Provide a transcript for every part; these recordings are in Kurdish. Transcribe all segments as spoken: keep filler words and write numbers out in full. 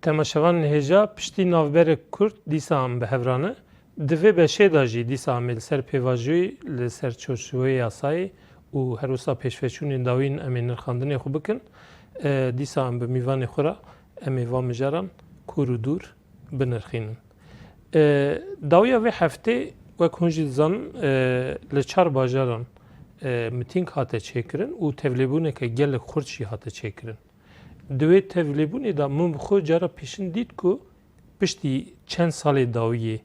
Temaşevanên hêja, piştî navberek kurt dîsa em bi hev re ne. Di vê beşê de jî dîsa em ê li ser pêvajoyî, li ser çarçoveyê yasayê û her wisa pêşveçûnên dawîn em ê nirxandinê xwe bikin. E, dîsa em bi mîvanê xwe re em ê van mijaran kûr û dûr binirxînin. E, dawiya vê heftê, wek hûn jî dizanin, e, li çar bajaran, e, mitîng hate çêkirin û tevlêbûneke gelek xurt jî hate çêkirin. Di wê tevlêbûnê de min bi xwe cara pêşin dît ku piştî çend salê dawiyê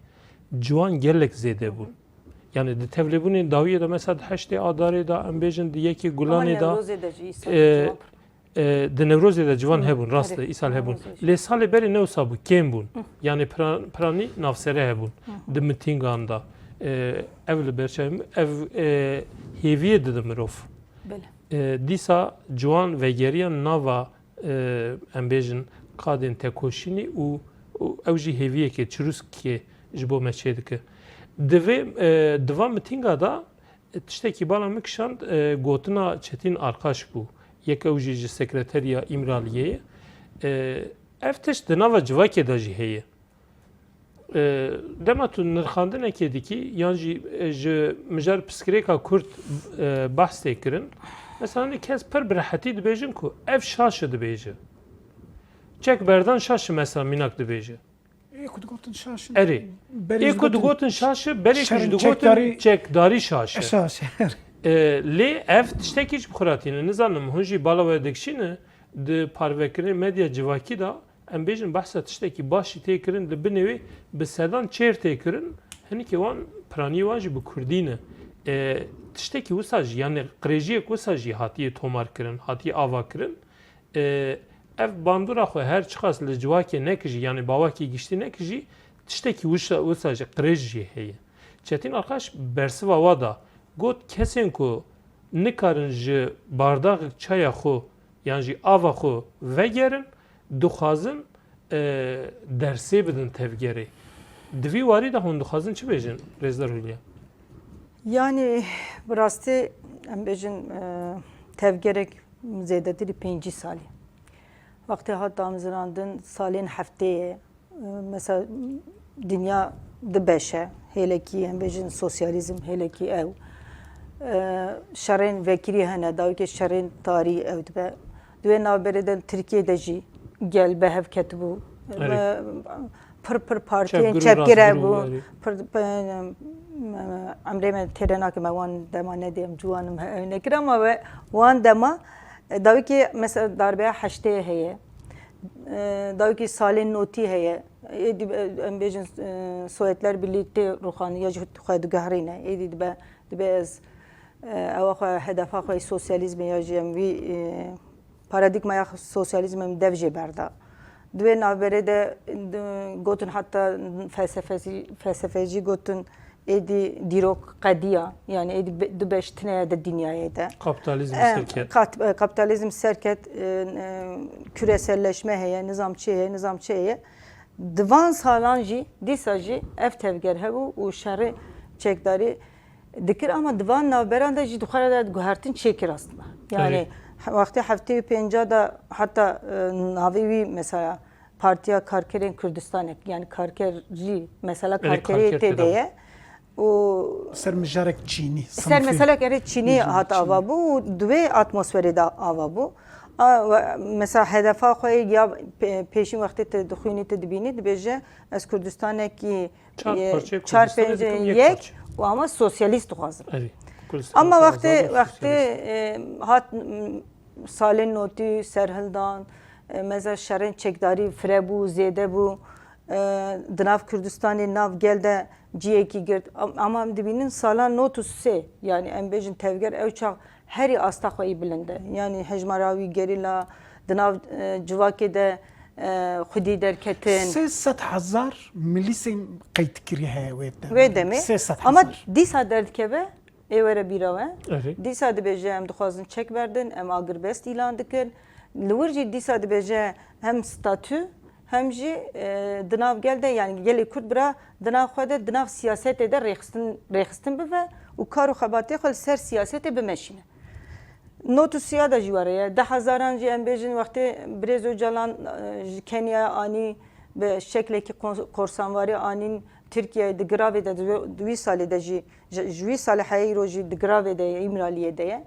ciwan gelek zêde bûn. Yani di tevlêbûnên dawiyê de, mesela di heştê Adarê de, em bêjin di yekê Gulanê de, Newrozê de jî îsal e, ciwan pir. E, di Newrozê de ciwan Hı, hebûn, rast e, erê, îsal hebûn. Newrozê jî. Lê salê berê ne wisa bû, kêm bûn. Hı. Yani pira-, piranî navsere hebûn Hı hı. di mitîngan de. E, ev li ber çavê min, ev, e, hêviyê dide mirov. Belê. E, dîsa ciwan vegeriyan nava, e, em bêjin, qadên tekoşînî û, û ew jî hêviyekê, çirûskê ji bo me çêdike. Di vê, e, di van mitînga de tiştekî bala min kişand, e, gotina Çetîn Arkaş bû. Yek ew jî ji sekreteriya Îmraliyê ye. E, ev tişt di nava civakê de jî heye. E, dema tu nirxandinekê dikî, yan jî, e, ji mijar pirsgirêka kurt, e, behs tê kirin, mesela, kes pir bi rehetî dibêjin ku ev şaş e, dibêje. Çek berdan şaş e, mesela, mînak dibêje. Ê ku digotin şaş in. Erê. Berê Ê jî ku digotin digotin şaş e, berê ku jî şerên digotin çekdarî çekdarî şaş e. Şaş e. E, lê ev tiştekî ji bi xwe re tîne. Nizanim, hûn jî bala we dikişîne, di parvekirinê medya civakî de, em bêjin, behsa tiştekî baş jî tê kirin, li binê wê bi sedan çêr tê kirin. Hinekî wan, piranî wan jî bi kurdî ne. E, tiştekî wisa jî, yani qirêjiyek wisa jî hatiye tomar kirin, hatiye ava kirin. E, ev bandora xwe her çiqas li civakê nekijî, yani bawakî giştî nekijî, tiştekî wisa, wisa jî qirêj jî heye. Çetîn Arkaş bersiva wa da, got, kesên ku nikarin ji bardaxek çaya xwe yan jî ava xwe vegerin, dixwazin, e, dersê bidin tevgerê. Di vî warî de hûn dixwazin çi bêjin, Rêzdar Hûlya? Yani, bi rastî, em bêjin, e, tevgerek zêdetirî pêncî salî. Wextê hat damezrandin, salên heftê ye. Mesela, dinya du beş e. Hêlekî, em bêjin, sosyalîzm, hêlekî ew. E, şerên vekirî hene, dawikê şerên tarî ew dibe. Di wê navberê de Tirkiyê de jî gel bi hev ketibû. Erê. Me, pir pir partiyên Çepgir û çepgir rastgir û hebû. Erê. Pir, pe-, emrê me têrê nake, me wan dema nedî, em ciwan im, ew nekir, ama we wan dema, e, dawikê mesela darbeya heştê heye. E, dawikê salên notî heye. Êdî, e, em bêjin, e, Sovyetler Birliği tê rûxandin ya jî xwe diguherîne. Êdî dibe, dibe ez, e, ewa xwe, hedefa xwe yê sosyalîzmê ya jî em vî, e, paradîgmaya sosyalîzmê em dev jê berda. Di wê navberê de, di, gotin heta felsefecî, felsefecî gotin, êdî dîrok qediya, yani êdî be-, du beş tine ye di dinyayê de. Kapitalizm Em, serket. kat-, e, kapitalizm serket, e, e, küreselleşme heye, nizam çi heye, nizam çi heye. Di van salan jî, dîsa jî ev tevger hebû û şerê çekdarî dikir, ama di van navberan de jî di xwe re de guhertin çêkir aslında. Yani Erê. he-, wextê heftê û pênca de heta, e, navê wî mesela Partiya Karkerên Kurdistanê, yani karkerî, mesela Erê, karkerî karker tê de tê de ye. Û Ser mijarek çînî, ser sinfî. meselek erê çînî Mijarek hat çînî. ava bû û di wê atmosferê de ava bû. A, we, mesela hedefa xwe ya pê-, pêşîn wextê tu dixwînî, tu dibînî, dibêje, ez Kurdistanekî, Çar e, parçeyê çar Kurdistanê pêncê dikim yek yek parçe. û ama sosyalîst dixwazim. Erê. Kurdistan Ama xwe wextê, azad û wextê, sosyalîst. e, hat, m, salên notî serhildan, e, meza şerên çekdarî fire bû, zêde bû. E, di nav Kurdistanê, nav gel de ciyekî girt. Am-, ama em dibînin sala nod û sê, yani em bêjin tevger ew çax herî asta xwe yî bilind e. Yani hejmara wî gerîla di nav, e, civakê de, e, xwedî derketin. Sê sed hezar milîsên qeydkirî heye wê demê. Wê demê. Sê sed hezar. Ama dîsa derdikeve, ê were bîra we. Erê. Dîsa dibêje, em dixwazin çek berdin, em agirbest îlan dikin. Li wir jî dîsa dibêje hem statû, hem jî, e, di nav gel de, yani gelê Kurd bira di nav xwe de, di nav siyasetê de rêxistin, rêxistin bive û kar û xebatê xwe li ser siyasetê bimeşîne. Not û siya de jî were ye. Di hezaran jî em bêjin wextê Birêz Ocalan, e, ji Kenya anî, bi şeklekî kons-, korsanvarî anîn Tirkiyeyê, di giravê de, di wî, di wî salê de jî, ji, ji wî salê heya îro jî di giravê de ye, Îmraliyê de ye.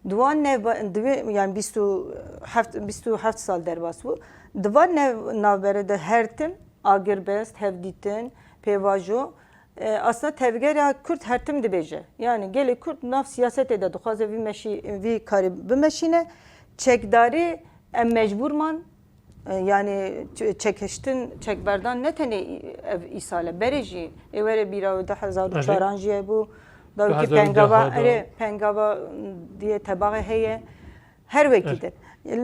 Di wan neva-, di wê, yani bîst û heft, bîst û heft sal derbas bû. Di van nev-, navbere de her tim agirbest, hevdîtin, pêvajo, e, aslında tevgera Kurd her tim dibêje. Yani gelê Kurd nav siyasetê de dixwaze vî meşî-, vî karî bimeşîne. Çekdarî em mecbûr man. E, yani ç-, çekiştin, çekberdan ne tenê ev îsal e. Berê jî ê were bîra du hezar û çaran jî hebû. Dawikî pengava, erê, pengava diye tebaxê heye. Her wekî din.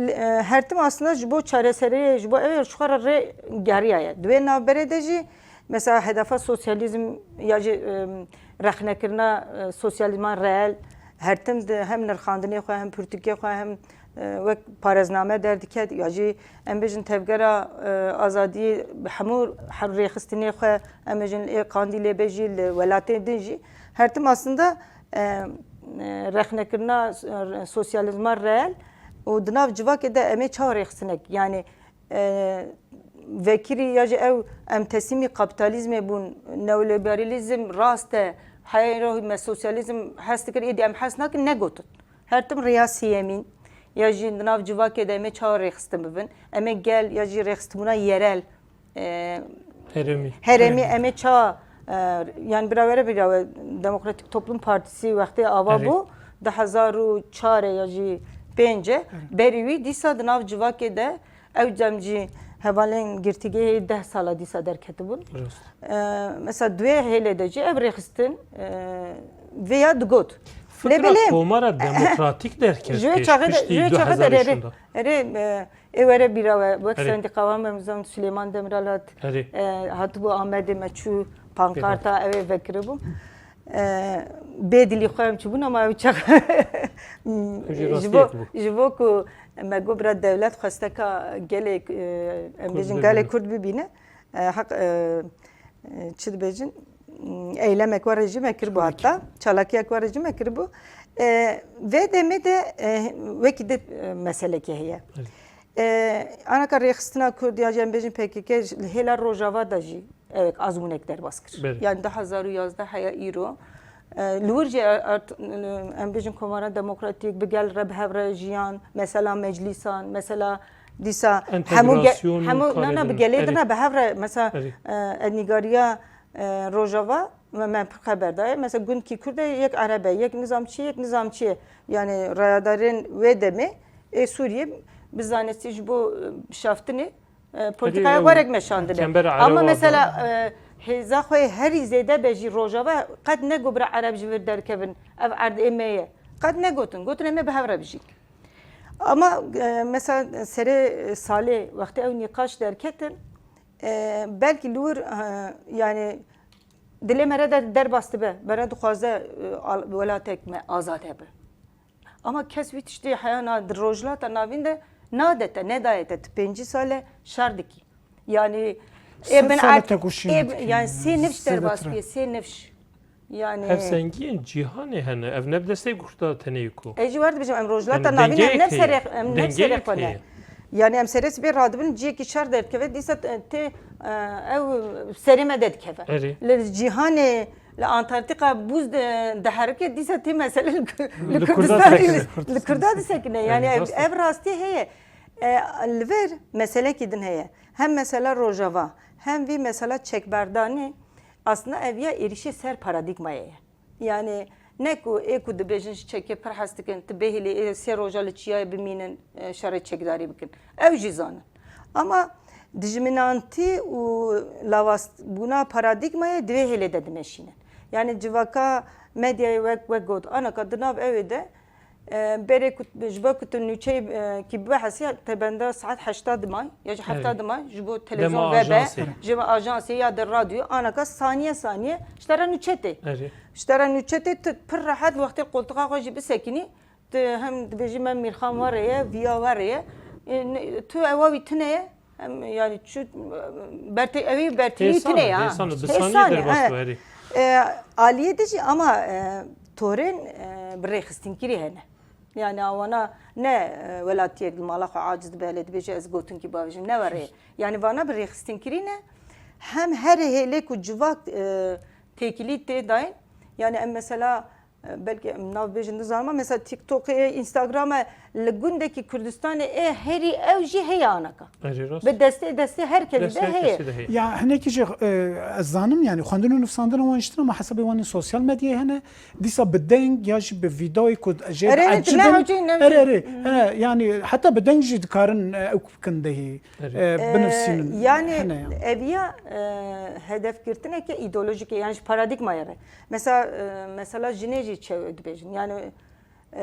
E, her tim aslında ji bo çareseriyê, ji bo ev ji xwe re rê geriyaye. Di wê navberê de jî mesela hedefa sosyalîzm ya jî, em, rexnekirina, e, sosyalîzma reel her tim di hem nirxandinê xwe, hem pirtûkê xwe, hem, e, wek parezname derdiket, ya jî em bêjin tevgera, e, azadiyê bi hemû her rêxistinê xwe, em bêjin ê Qandîlê be jî, li welatên din jî her tim aslında, e, e, rexnekirina, e, sosyalîzma reel û di nav civakê de em ê çawa rêxistinek, yani, e, vekirî ya jî ew em teslîmî kapîtalîzmê bûn, neoliberalîzm rast e, heyro me sosyalîzm hez dikir, êdî em hez nakin, negotin. Her tim rêya sêyemîn ya jî di nav civakê de em ê çawa rêxistin bibin, em ê gel ya jî rêxistinbûna yerel, e, herêmî. Herêmî em ê ça, e, yani bira were bira we Demokratîk Toplum Partisi wextê ava bû, du hezar û çar ya jî pênc e, berî wî dîsa di nav civakê de ew dem jî hevalên girtîgehê deh sala dîsa derketibûn. E, mesela duê hêlê de jî ev rêxistin, e, vêya digot. Fikra Komara Demokratîk derket ji wê çaxê de, ji wê çaxê de erê, erê, e, ê were bîra we, wek sendîkawan me, mizan Süleyman Demirel hat, e, hatibû Amedê me çû pankarta ew ê vekiribû. E, bê dilî xwe em çûbûn ama ew çax ji bo, ji bo ku me got bira dewlet xwesteka gelê, e, em bêjin gelê Kurd bibîne. E, heq, e, e, çi dibêjin? Eylemek we rejîme kiribû hatta. Çalakiyek we rejîme kiribû. E, vê demê de, e, wekî di, e, meselekê heye. E, anaka rêxistina Kurd ya jî em bêjin P K K ji hêla Rojava de jî ewek azmûnek derbas kir. Yani du hezar û yazdeh heya îro, e, li wir jî art-, em bêjin Komara Demokratîk bi gel re bi hev re jiyan, mesela meclîsan, mesela dîsa hemû ge-, hemû, na, na, bi gelê din re bi hev re, mesela, e, ednîgariya, e, Rojava me, me pir xeber daye. Mesela gundkî Kurd e, yek Ereb e, yek nizamçî, yek nizamçî ye. Yani rayadarên wê demê ê Sûriyê bi zanistî ji bo, e, şaftinê, e, polîtîkaya werek meşandine. Ama mesela, e, hêza xwe herî zêde be jî Rojava qet negot bira Ereb ji vir derkevin. Ev erd ê me ye. Qet negotin. Gotin em ê bi hev re bijîn. Ama, e, mesela serê salê wextê ew nîqaş derketin, e, belkî li wir, e, yani dilê me re de derbas dibe, me re dixwaze, e, al-, welatek me azad hebe. Ama kes wî tiştê heya na di Rojhilata Navîn de nade te, nedaye te, tu pêncî sal e şer dikî. Yani ê bin erd, ê bin, yani sê nifş derbas bûye, sê nifş. Yani hevsengiyên cîhanê hene. Ev ne bi destê Kurda tenê ku. Ez jî wer dibêjim, em Rojhilata Navîn em ne serê, em ne serê xwe ne. Yani em serê sibê radibin, ciyekî şer derdikeve, dîsa tê, e, ew serê me de dikeve. Li cîhanê, li Antarktîka bûz de, diherike, dîsa tê mesele li Kurdistanê, li Kurda disekine. Yani ev, ev rastî heye. E, li vir meselekî din heye. Hem mesela Rojava, hem vî mesela çekberdanê, aslında ev ya êrişê ser paradîgmayê ye. Yani ne ku ê ku dibêjin ji çekê pir hez dikin, tu bêhîlê ê sê roja li çiyayê bimînin, e, şerê çekdarî bikin. Ew jî zanin. Ama dijminantî û lawazbûna paradîgmayê di vê hêlê de dimeşînin. Yani civaka medyayê wek, wek got, anaka di nav ew ê de, e, berê ku, ji bo ku tu nûçeyê, e, kî bihesî, te benda saet heşta dimay, ya jî hefta dimay, ji bo televîzyon vebe, ji bo ajansê ya di radyo, anaka saniye saniye ji te re nûçe tê. Ji te re nûçe tê, tu pir rehet wextê qoltuxa xwe jî bisekînî, tu hem dibêjî me Mîrxan were ye, viya were ye. E, ne, tu ewa wî tune ye, hem yani çu, berte-, ew ê bertîlî tune ya. Hêsan e, bi saniye derbas dibe herî. E, aliyê de jî ama, e, torên, e, bi rêxistinkirî hene. Yani awana ne e, welatiyek li mala xwe aciz dibe, lê dibêje ez gotinkî bavêjim, ne were. Yani vana bi rêxistinkirî ne, hem herê hêlê ku civak e, têkilî tê dayîn. Yani em mesela e, belkî em nav bêjin nizanim, mesela TikTokê, Instagramê li gundekî Kurdistanê ê herî ew jî heye anaka. Erê rast. Bi destê destê her kesî Destê de her heye. kesî de heye. Ya hinekî jî e, ez zanim yani xwendin û nivsandina wan jî tune, ama hesabê wan ê sosyal medyayê hene. Dîsa bi deng ya jî bi vîdeoyê ku jê Erê, ne, ecib ne in. hocayê, ne Erê, hocayê. erê. Hene, yani heta bi deng jî dikarin e, ew bikin dehî. Erê. E, Ee, binivsînin. yani Hene ya. eviya e, hedefgirtineke îdeolojik e, yani ji paradigmayê re. Mesela e, mesela jinê jî çew dibêjin. Yani e,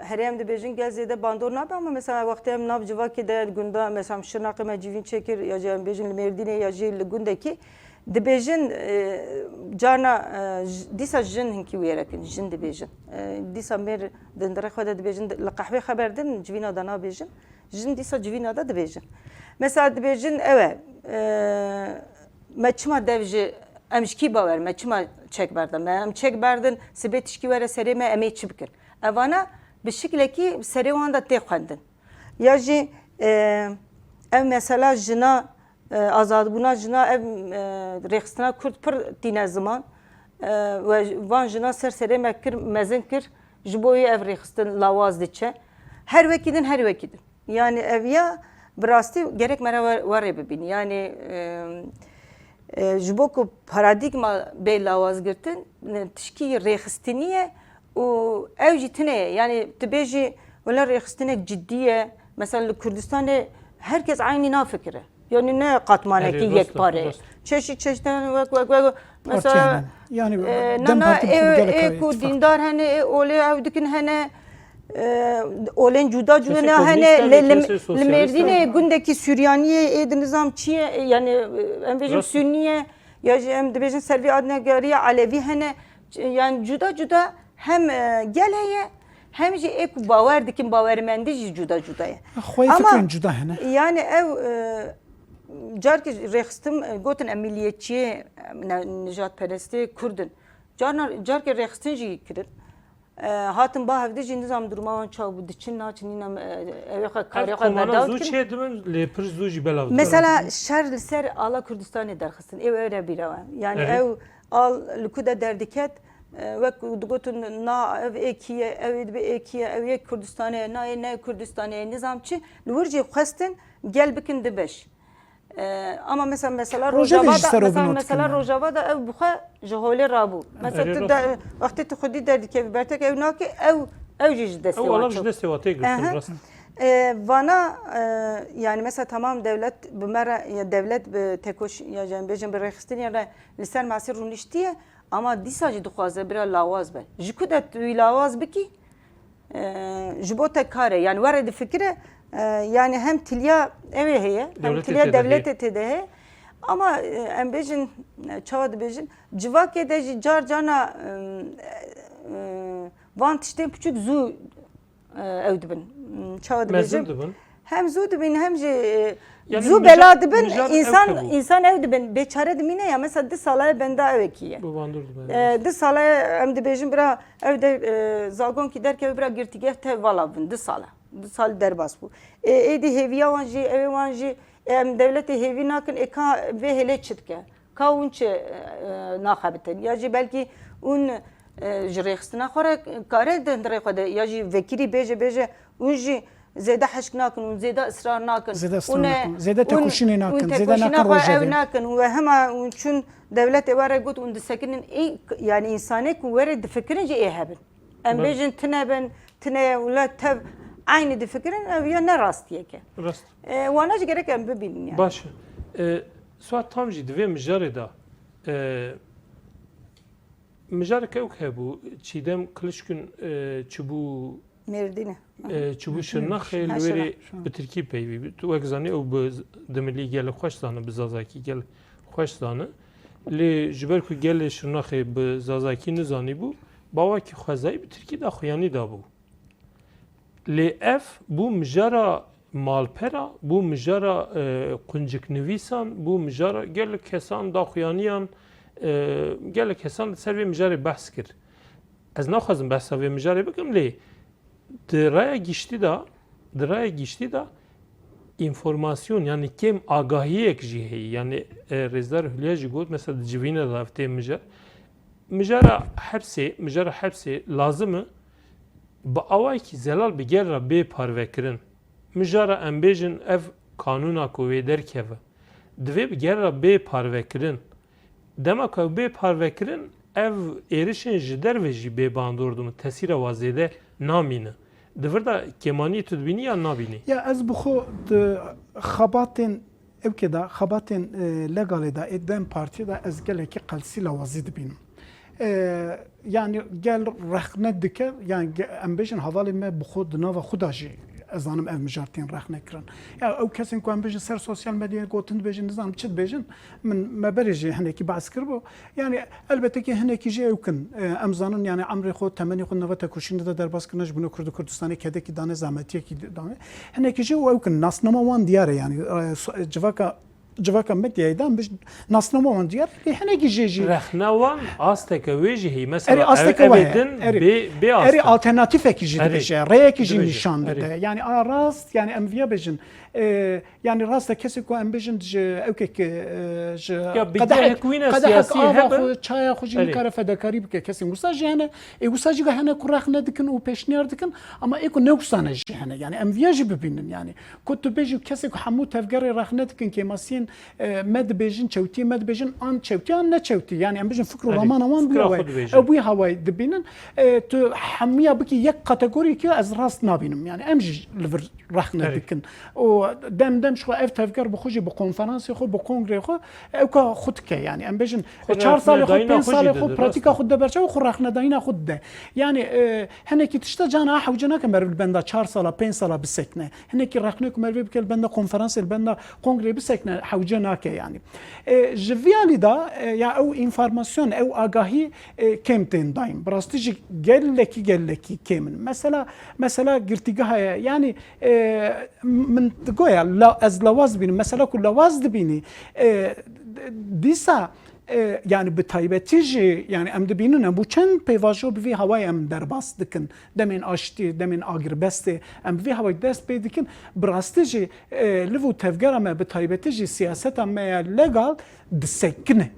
herê em dibêjin gel zêde bandor nabe, ama mesela wextê em nav civakê de gunda, mesela em Şirnexê me civîn çêkir, ya jî em bêjin li Mêrdînê ya jî li gundekî, dibêjin e, carna e, j- dîsa jin hinkî wêrekin, jin dibêjin. E, dîsa mêr di hundirê xwe de dibêjin, li qehwê xeber din, civîna de nabêjin. Jin dîsa civîna de dibêjin. Mesela dibêjin ew e, e, me çima dev ji, em ji kî bawer, me çima çek berdin? Me em çek berdin, sibê tişkî were serê me, em ê çi bikin? Evana bi şiklekî serê wan de tê xwendin. Ya jî e, ev mesela jina, e, azadbûna jina, ev e, rêxistina Kurd pir tîne ziman. E, we van jina ser serê me kir, mezin kir, ji bo wê ev rêxistin lawaz diçe. Her wekî din, her wekî din. Yani ev ya bi rastî gerek me re we- werê bibînî. Yani e, e, ji bo ku paradîgma bê lawazgirtin, e, tişkî rêxistinî ye û ew jî tune ye. Yani tu bêjî wela rêxistinek cidî ye. Mesela li Kurdistanê herkes eynî nafikire. Yani ne qatmanekî Erê, rast e, yekpare. rast. Çeşît çeşît hene, wek wek wek. Partiyan Mesela hene. Yani e, DEM nana Parti ê, ê ku dîndar hene, ê olê ew dikin hene. E, olên cuda cuda ne hene, lê li, li Mêrdînê gundekî Suryaniyê ê di nizam çi ye, e, yani e, em bêjin Sunniye, ya jî em dibêjin ser vî adnegariya Elevî hene. Ç- Yani cuda cuda hem e, gel heye, hem jî ê ku bawer dikin, bawermendî jî cuda cuda ye. Xweyê Ama fikrên cuda hene. Yani ew e, carkî rêxistin e, gotin em milliyetçiyê, em ne- nijadperestê Kurd in. Carna, carkê rêxistin jî kirin. E, hatin ba hevdî jî nizam duruma wan çawa bû, diçin naçin, nîna, e, ew ê xwe karê xwe Ev komana berdaw zû dikin. çê dibin, lê pir zû jî belav dikin. Mesela şer li ser ala Kurdistanê derxistin, ew ere bîra we. Yani Erê. ew al li ku de derdiket, e, wek digotin na ev ê kî ye, ew ê dibe ê kî ye, ew yek Kurdistanê ye, na yê ne Kurdistanê ye, nizam çi, li wir jî xwestin gel bikin di beş. E, ama mesela, mesela Rojava Rojava da, ji te re mesela, bin mesela Rojava da ew bi xwe ji holê rabû. Mesela Erê tu rast. de, wextê tu xwedî derdikevî bertek ew nake, ew, ew jî ji destê Ew wan alav ji çû. destê wan tê girtin Ehe. rast. E, vana, e, yani mesela tamam devlet bi me re, ya devlet bi tekoş, ya yani bêjin bi rêxistinê re li ser masî rûniştiye, ama dîsa jî dixwaze bira lawaz be. Ji ku de tu wî lawaz bikî, e, ji bo te kar e. Yani were difikire, e, yani hem tiliya ew ê heye, hem Dewletê tiliya tê de heye. dewletê tê de heye. Ama e, em bêjin, e, çawa dibêjin, civakê de jî car carna e, e, van tiştên piçûk zû e, ew dibin. Hmm, Çawa Mezin dibêjin? dibin. Hem zû dibin hem jî e, Yani zû mijar- bela dibin. mijar ew İnsan, hebû. insan ew dibin. Bêçare dimîne ya. Mesela di sala ye benda ew ê kî ye. Bi van dûr dibin. E, di sala ye em dibêjin bira ew de e, zagon kî derkeve bira girtîgeh te vala bin. Di sala. Di sal derbas bû. E, êdî hêviya wan jî, ew ê wan jî, e, em dewletê hêvî nakin, ê ka vê hêlê çi dike? Ka hûn çi e, e, naxebitin? Ya jî belkî hûn e, ji rêxistina xwe re kare di hundirê xwe de, ya jî vekirî bêje, bêje hûn jî zêde hişk nakin, hûn zêde israr nakin. Zêde israr Hûn e, nakin. Zêde hûn, tekoşînê hûn nakin. Zêde tekoşîna nakin xwe ew rojevê. nakin. Hûn we hema hûn çûn dewletê we re got hûn disekinin. Ê, yani însanê ku were difikirin jî ê hebin. Em Bel- bêjin tune bin, tune ye, wila tev eynî difikirin, ev ya ne rastiyek e. Rast. E, wana jî gerek em bibînin yani. Baş e. E, Suat, tam jî di vê mijarê de, e, mijareke ew hebû, Çîdem Kiliçkun, e, çibû, Mêrdînê. e, çibû Şirnexê, Şirnex. li wêrê Ha, Şirnex. bi tirkî peyvî bû. Tu wek zanî ew bi z-, dimilî gelek xweş zane, bi zazakî gelek xweş zane. Lê ji ber ku gelê Şirnexê bi zazakî nizanîbû, bawakî xwezayî bi tirkî daxuyanî dabû. Lê ev bû mijara malpera, bû mijara, e, qunciknivîsan, bû mijara gelek kesan daxuyaniyan, e, gelek kesan li ser vê mijarê behs kir. Ez naxwazim behsa vê mijarê bikim, lê Di raya giştî de, di raya giştî de înformasyon, yani kêm agahiyek jî heye. Yani, e, Rêzdar Hulya jî got, mesela di civîna de ev tê mijar. Mijara hepsê, mijara hepsê lazim e bi awayekî zelal bi gel re bê parvekirin. Mijara em bêjin ev kanûna ku wê derkeve, divê bi gel re bê parvekirin. Dema ku ew bê parvekirin, ev êrişên ji derve jî bê bandor dibin, tesîra wa zêde namîne. Di vir de kêmaniyê tu dibînî yan nabînî? Ya ez bi xwe di xebatên ewkê de, xebatên, e, legalê de, ê DEM Partiyê de ez gelekî qelsî lawazî dibînim. E, yani gel rexne dike, yani ge-, em bêjin hevalê me bi xwe di nava xwe de jî ez zanim ev mijar tên rexne kirin. Ya ew kesên ku em bêjin ser sosyal medyayê gotin dibêjin, nizanim çi dibêjin, min me berê jî hinekî behs kiribû. Yani elbette ki hinekî jî ew kin, e, em zanin yani emrê xwe, temenê xwe nava tekoşînê de derbas kirine, ji bona Kurd û Kurdistanê kedekî dane, zehmetiyekî dane. Hinekî jî ew kin, nasnama wan diyar e yani, e, so-, civaka civaka medyayê de em bêjin nasnama wan diyar, lê hinekî jê jî. Rexna wan asteke wê jî heye. Mesela Erê, asteke ev, ev ê heye. Din Erê. Bê, bê Erê, asteke. Alternatîfekî jî Erê. Dibêje, rêyekî jî Dibêje. Nîşan Erê. Dide. Yani a rast, yani em viya bêjin. E, yani rast e, kesê ku em bêjin ji ewkek, e, ji Ya bi qedehek, gerek wîne qedehek siyasî ava hebe. Xwe, çaya xwe jî Erê. Nikare fedakarî bike. Kesên wisa jî hene. Ê wisa jî hene ku rexne dikin û pêşniyar dikin. Ama ê ku ne wisa ne jî hene. Yani em viya jî bibînin yani. Ku tu bêjî kesê ku hemû tevgerê rexne dikin, kêmasiyên, e, me dibêjin, çewtiyê me dibêjin, an çewtî an ne çewtî. Yani em bêjin fikr û Erê, ramana wan fikra bûye xwe wayê. Dibêjin. Ew bûye hawayê dibînin. E, tu hemûya bikî yek kategoriyekî ez rast nabînim. Yani em jî li vir rexne Erê. Dikin. Û dem dem ji xwe ev tevger bi xwe jî bi konferansê xwe, bi kongrê xwe, ew ka xwe dike. Yani em bêjin, Xwe e, çar salê xwe, rexnedayîna pênc xwe jî salê xwe, dide, pratika rast e. Xwe dide ber çav û xwe rexnedayîna xwe dide. Yani, e, hinekî tişta cana hewce nake meriv li benda çar sala, pênc sala bisekine. Hinekî rexnê ku merivê bike li benda konferansê, li benda kongrê bisekine, hewce nake yani. E, ji vî alî de, e, ya ew înformasyon, ew agahî, e, kêm tên dayîn. Bi rastî jî gelekî, gelekî kêm in. Mesela, mesela girtîgeha ye. Yani, e, min digoya, la, ez lawaz dibînim. Mesela ku lawaz dibînî, e, d-, dîsa, e, yani bi taybetî jî, yani em dibînin, em bû çend pêvajo bi vî hawayê em derbas dikin. Demên aştî, demên agirbestê, em bi vî hawayê dest pê dikin. Bi rastî jî, e, liv û tevgera me, bi taybetî jî siyaseta me ya legal disekine.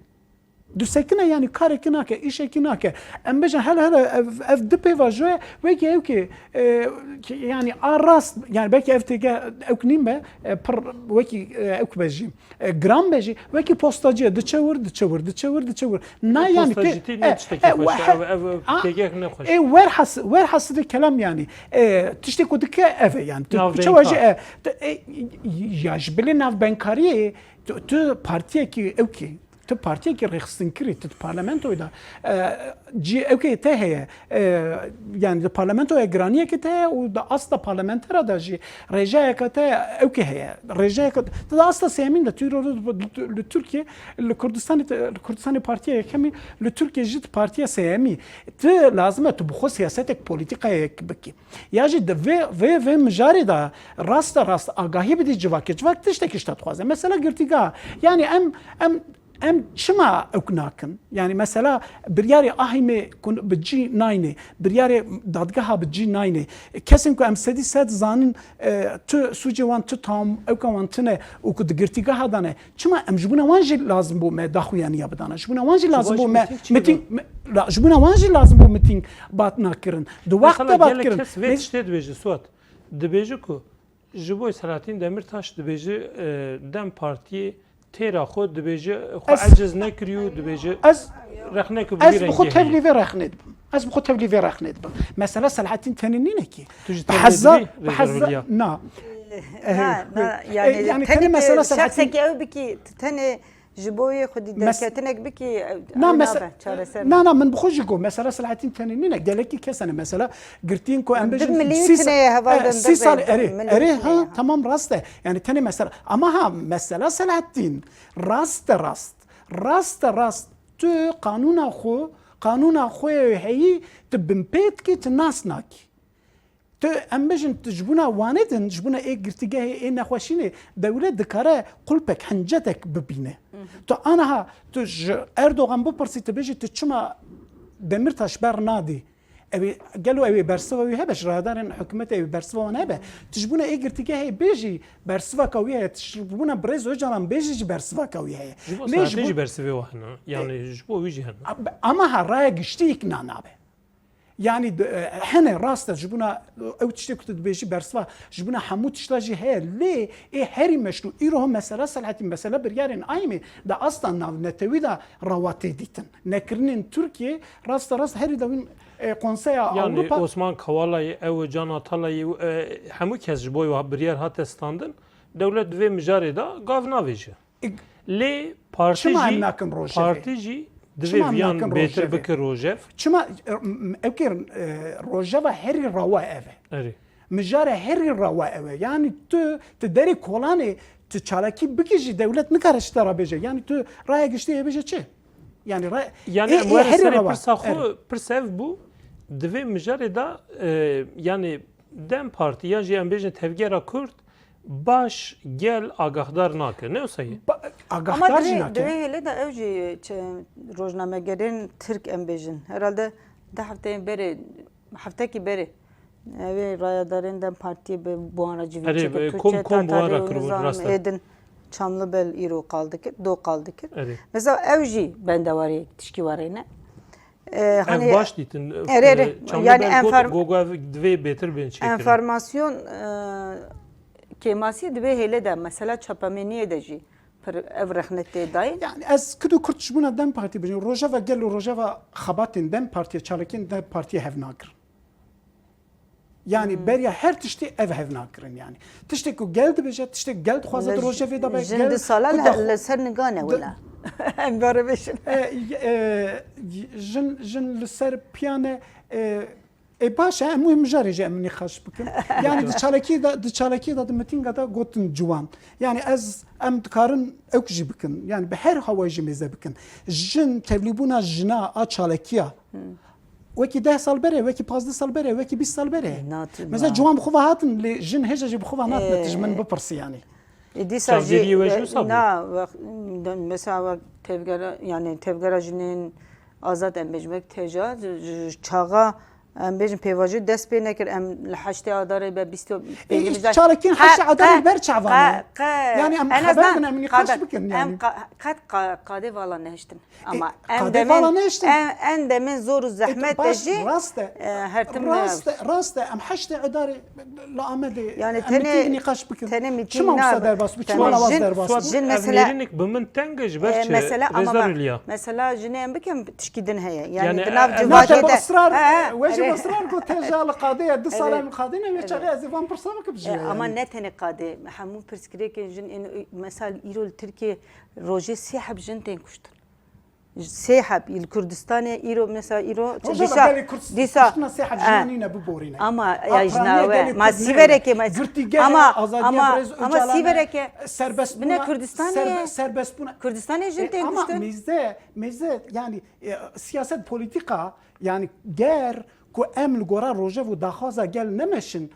Disekine, yani karekî nake, îşekî nake. Em bêjin hele hele ev, ev di pêvajoye wekî ewkê, e, ki, yani a rast, yani belkî ev têge ewk nîn be, e, pir wekî, e, ewk be jî. E, giran be jî, wekî postacî ye, diçe wir, diçe wir, diçe wir, diçe wir. Na, e, yani, postacîtî ne tiştekî xweş e, ev, ev, ev a, têgek ne xweş. E, werhas-, werhasilê kelam yani, e, tiştê ku dike ev e yani. Tu, tu çawa jî, e, tu, e, ya ji bilê navbenkariyê, tu, tu partiyekî ewkî, tu partiyekî rêxistinkirî, tu di parlamentoyê de, e, cî ewkê te heye, e, yani di parlamentoya giraniyekê te heye û di asta parlamentera de jî rêjayeke te ewkê heye. Rêjayeke te di asta sêyemîn de tu îro li Tirkiye, li Kurdistanê, li Kurdistanê partiya yekemî, li Tirkiye jî di partiya sêyemî. Tu lazim e tu bi xwe siyasetek polîtîkayek bikî. Ya jî di vê, vê, vê mijarê de raste rast agahî bidî civakê. Civak tiştekî ji te dixwaze. Mesela girtîgeha. Yani em, em Em çima ewk nakin? Yani mesela biryarê ahîmê ku bi cî nayne, biryarê dadgeha bi cî nayne. Kesên ku em sedî sed zanin, e, tu sûcê wan tu tam, ewka wan tune û ku di girtîgeha de ne. Çima em ji bona wan jî lazim bû me daxuyaniya bidana? Ji bona wan jî lazim bû me miting, me, la, ji bona wan jî lazim bû miting bat nakirin. Di wext de bat kirin. Mesela gelek kes vê tiştê dibêje, Suat. Dibêje ku Ji bo Selahattin Demirtaş dibêje, e, DEM Partiyê têra xwe dibêje, xwe Ez eciz nekiriyo, dibêje, ez, rexneke bi ez vî bi xwe rengî heye. Tevlî vê rexnê dibim. Ez bi xwe tevlî vê rexnê dibim. Mesela Selahattin tenê nîne ki. Tu jî Bi tevlî hezar, dibî, bi hezar, Rêzdar Hulya? Na. E, na, na, yani, e, yani tenê tenê mesela Selahattin şexsekî ew bikî, tenê Ji bo yê xwedî Mes- derketinek bikî, ew, Na, ew mes-, nabe, çareser na, nabe. Na, min bi xwe jî got, mesela Selahattin tenê nîne, gelekî kes hene, mesela girtiyên ku em Di bêjin milî sî sa-, tine ye, heval e, de sî sal, derbe, erê, milî erê, tine ha, ye. Tamam, rast e. Yani tenê mesela, ama ha, mesela Selahattin, rast e rast, rast e rast, tu qanûna xwe, qanûna xwe heyî, tu binpê dikî, tu nas nakî. Tu, em bêjin, tu ji bona wanê din, ji bona ê girtîgehê, ê nexweşînê, dewlet dikare qulpek, hincetek bibîne. Hı hı. Tu aniha, tu ji Erdogan bipirsî, tu bêjî, tu çima Demirtaş bernadî? Ew ê, gelo ew ê bersiva wî hebe, ji rayedarên hikûmetê ew ê bersiva wan hebe? Tu ji bona ê girtîgehê bêjî bersivaka wî heye, tu ji bona birêz Ocalan bêjî jî bersivaka wî heye. Ji bo Lê ji saetê bo jî bersivê wan hene. Yani ji bo wî jî hene. Ama ha raya giştî îkna nabe. Yani di-, e, hene rast e, ji bona ew tiştê ku tu dibêjî bersiva, ji bona hemû tişta jî heye. Lê ê herî meşrû, îro mesela Selahattin, mesela biryarên ayîmê di asta navnetewî de rewa tê dîtin. Nekirinên Tirkiyê raste rast herî dawîn, e, Konseya Yani Ewropa. Osman Kawalayê, ew Can Atalayê, e, hemû kes ji bo wî biryar hate standin. Dewlet di vê mijarê de gav navêje. E, Lê partî Çima em jî, nakin Rojevê? Partî jî divê Çima em viyan nakin bêtir Rojevê? Bike Rojev. Çima, e, m-, ew kê, e, Rojeva herî rewa ev e. Erê. Mijara herî rewa ew e. Yani tu, tu derê kolanê, tu çalakî bikî jî dewlet nikare ji te re bêje. Yani tu raya giştî hê bêje çi? Yani ra-, Yani ê, em ê werin herî serê rewa. Pirsa xwe, Er. Pirsa ev bû, di vê mijarê de, e, yani DEM Partî yan jî em bêjin Tevgera Kurd baş gel agahdar nake. Ne wisa ye? Ba-, Ama agahdar jî divê, nake. Divê hêle de ew jî çi, rojnamegerên Tirk em bêjin. Herhalde du hefteyên berê, heftekî berê. Ew ê rayedarên DEM Partiyê bi, bi wan re civî Erê, çêkir. e, kom, Tuçe kom bi wan Tatarê re û kiribû, nizam rast e. Êdin Çamlibel îro qal dikir, do qal dikir. Erê. Mesela ew jî bendewarê tişkî warê ne. E, Ev hani baş dîtin, Erê, erê. e, Çamlibel Yani got, enfer-, go, go ev divê bêtir bên çêkirin. Enformasyon, e, kêmasî divê hêle de, mesela çapemeniyê de jî pir ev rexne tê dayîn. Yani ez Kurd û Kurd ji bona DEM Partî bijîm. Rojeva gel û rojeva xebatên DEM Partiyê, çalakiyên DEM Partiyê hev nakirin. Yani Hmm. beriya her tiştê ev hev nakirin yani. Tiştê ku gel dibêje, tiştê gel dixwaze di Li rojevê de be, jin gel di sala ku li, daxwa-, li ser nigan e di- wila. Em bare bêjin. E, e, jin, jin li ser piyan e, e, e, baş e, em wê mijarê jî em nîqaş bikin. Yani di çalakiyê de, di çalakiyê de, di mitînga de gotin ciwan. Yani ez, em dikarin ewk jî bikin. Yani bi her hawayê jî mêze bikin. Jin, tevlîbûna jina a çalakiya. Hmm. Wekî deh sal berê, wekî pazdeh sal berê, wekî bîst sal berê. Nat-, Mesela na. Ciwan bi xwe ve hatin, lê jin hêja jî bi xwe ve natine, tu ji min Ee, bipirsî yani. E, dîsa jî, Çavdêriyê we jî e, wisa bû? Na, wext, mesela wek tevgera, yani tevgera jinên azad em bêjin, wek teja, ji, ji çaxa, em bêjin pêvajoyê dest pê nekir, em li heştê Adarê be bîst û pêncî Î, çalakiyên heştê Adarê li ber çavan e. Yani em xeber bin, em nîqaş bikin yani. Em qa-, qet qa-, qadê vala nehiştin. Ama E, em qadê demên, vala nehiştin. Em, em demên zor û E, zehmet baş, de jî, rast e. e, her tim Rast e, rast e. Em heştê Adarê li Amedê, Yani em tenê, tê nîqaş bikin. Tenê mîtîng Çima wisa nabe. Derbas bû? Çima Yani lawaz jin, derbas bû? Jin Suat, ev mesela, nêrînik bi min teng e ji ber e, çi? Mesela, ama Rêza bak, Rulya. Mesela jinê em bikin tişkî din heye. Yani Yani, di e, nav e, civakê de. Israr, He, he, wecib erê. Israr ku teja li qadê ye, du sal Erê. Em qadê ne, wê Erê. çaxê ez ê van pirsa bikim ji E, we ama yani. Ne tenê qadê, hemû pirsgirêkên jin, ên, mesela îro li Tirkiyê rojê sê heb jin tên kuştin. Sê heb, li Kurdistanê îro, mesela îro, Rojava dîsa, gelê Kurd dîsa, kuştina sê heb e, jinan nîne biborîne. Ama ya Apraniye jina we, gelê ma Kurd sîverekê neyne. Me, Girtîgehe ama, azadiya ama, Birêz ama Ocalan e, sîverekê serbestbûna, bine Kurdistanê, serbe-, serbestbûna. Kurdistanê jin E, tên ama kuştin. Mêze, mêze, yani, e, siyaset, polîtîka, yani ger ku em li gora rojev û daxwaza gel nemeşin,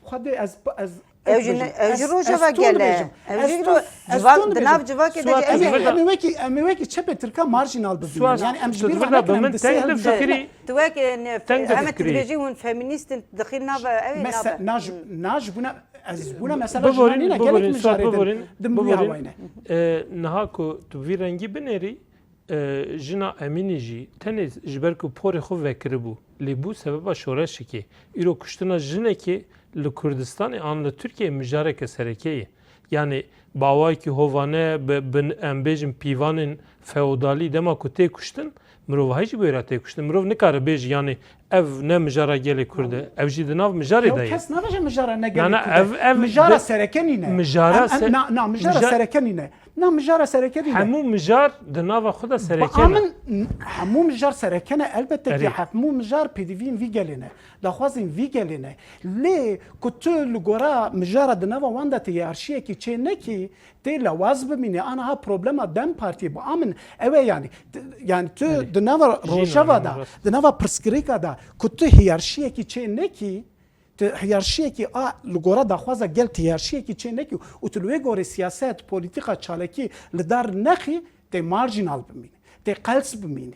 Xwedê ez, ez Ew jî ne, ew jî rojeva gel e. Ew jî ro-, civa-, di nav civakê de jî Suat, ew jî. Em ê wekî, em ê wekî çepê Tirka marjinal bibînin. Suat, Yani em ji tu bîr divir de bi min teng difikirî. Tu wek, e, ne, Teng em difikirî. Dibêjî hûn feminîst in, dixîn nava, ew ê Mese-, nava. Na ji, na ji bûna, ez ji bûna mesela Biborîn, jina nîne, biborîn, gelek Suat, mijarê din, biborîn, din bi wî biborîn. Hawayne. E, niha ku tu vî rengî binêrî, E, jina Emînî jî tenê ji ber ku porê xwe vekiribû, lê bû sebeba şoreşekê. Îro kuştina jinekê li Kurdistanê an li Tirkiyeyê mijareke sereke ye. Yanî bi awayekî hovane, bi, bi, em bêjin pîvanên feodalî dema ku tê kuştin, mirovahî jî bi wê re tê kuştin. Mirov nikare bêje, yanî ev ne mijara gelê Kurd e, ew jî di nav mijarê de ye. Kes nabêje mijara ne gelê Kurd e. Mijara de-, sereke nîne. Mijara Em, em, se-, na, na, mijara mija-, sereke nîne. Na mijara sereke nîne. Hemû mijar di nava xwe de sereke ne. Bi amin, hemû mijar sereke ne, elbette ki Erê. Hemû mijar pêdiviyên vî gelê ne. Daxwazên vî gelê ne. Lê ku tu li gora mijara di nava wan de tu hiyarşiyekî çê nekî, tê lawaz bimîne. Aniha problema DEM Partiyê bi amin ew e yani. T-, yani tu Erê. Di nava Jîn rojeva de, rast. Di nava pirsgirêka de ku tu hiyarşiyekî çê nekî, Tu hiyarşiyekî a li gora daxwaza gel tu hiyarşiyekî çê nekî û tu li wê gorê siyaset, polîtîka, çalakî li dar nexî, tê marjînal bimînî, tê qels bimînî.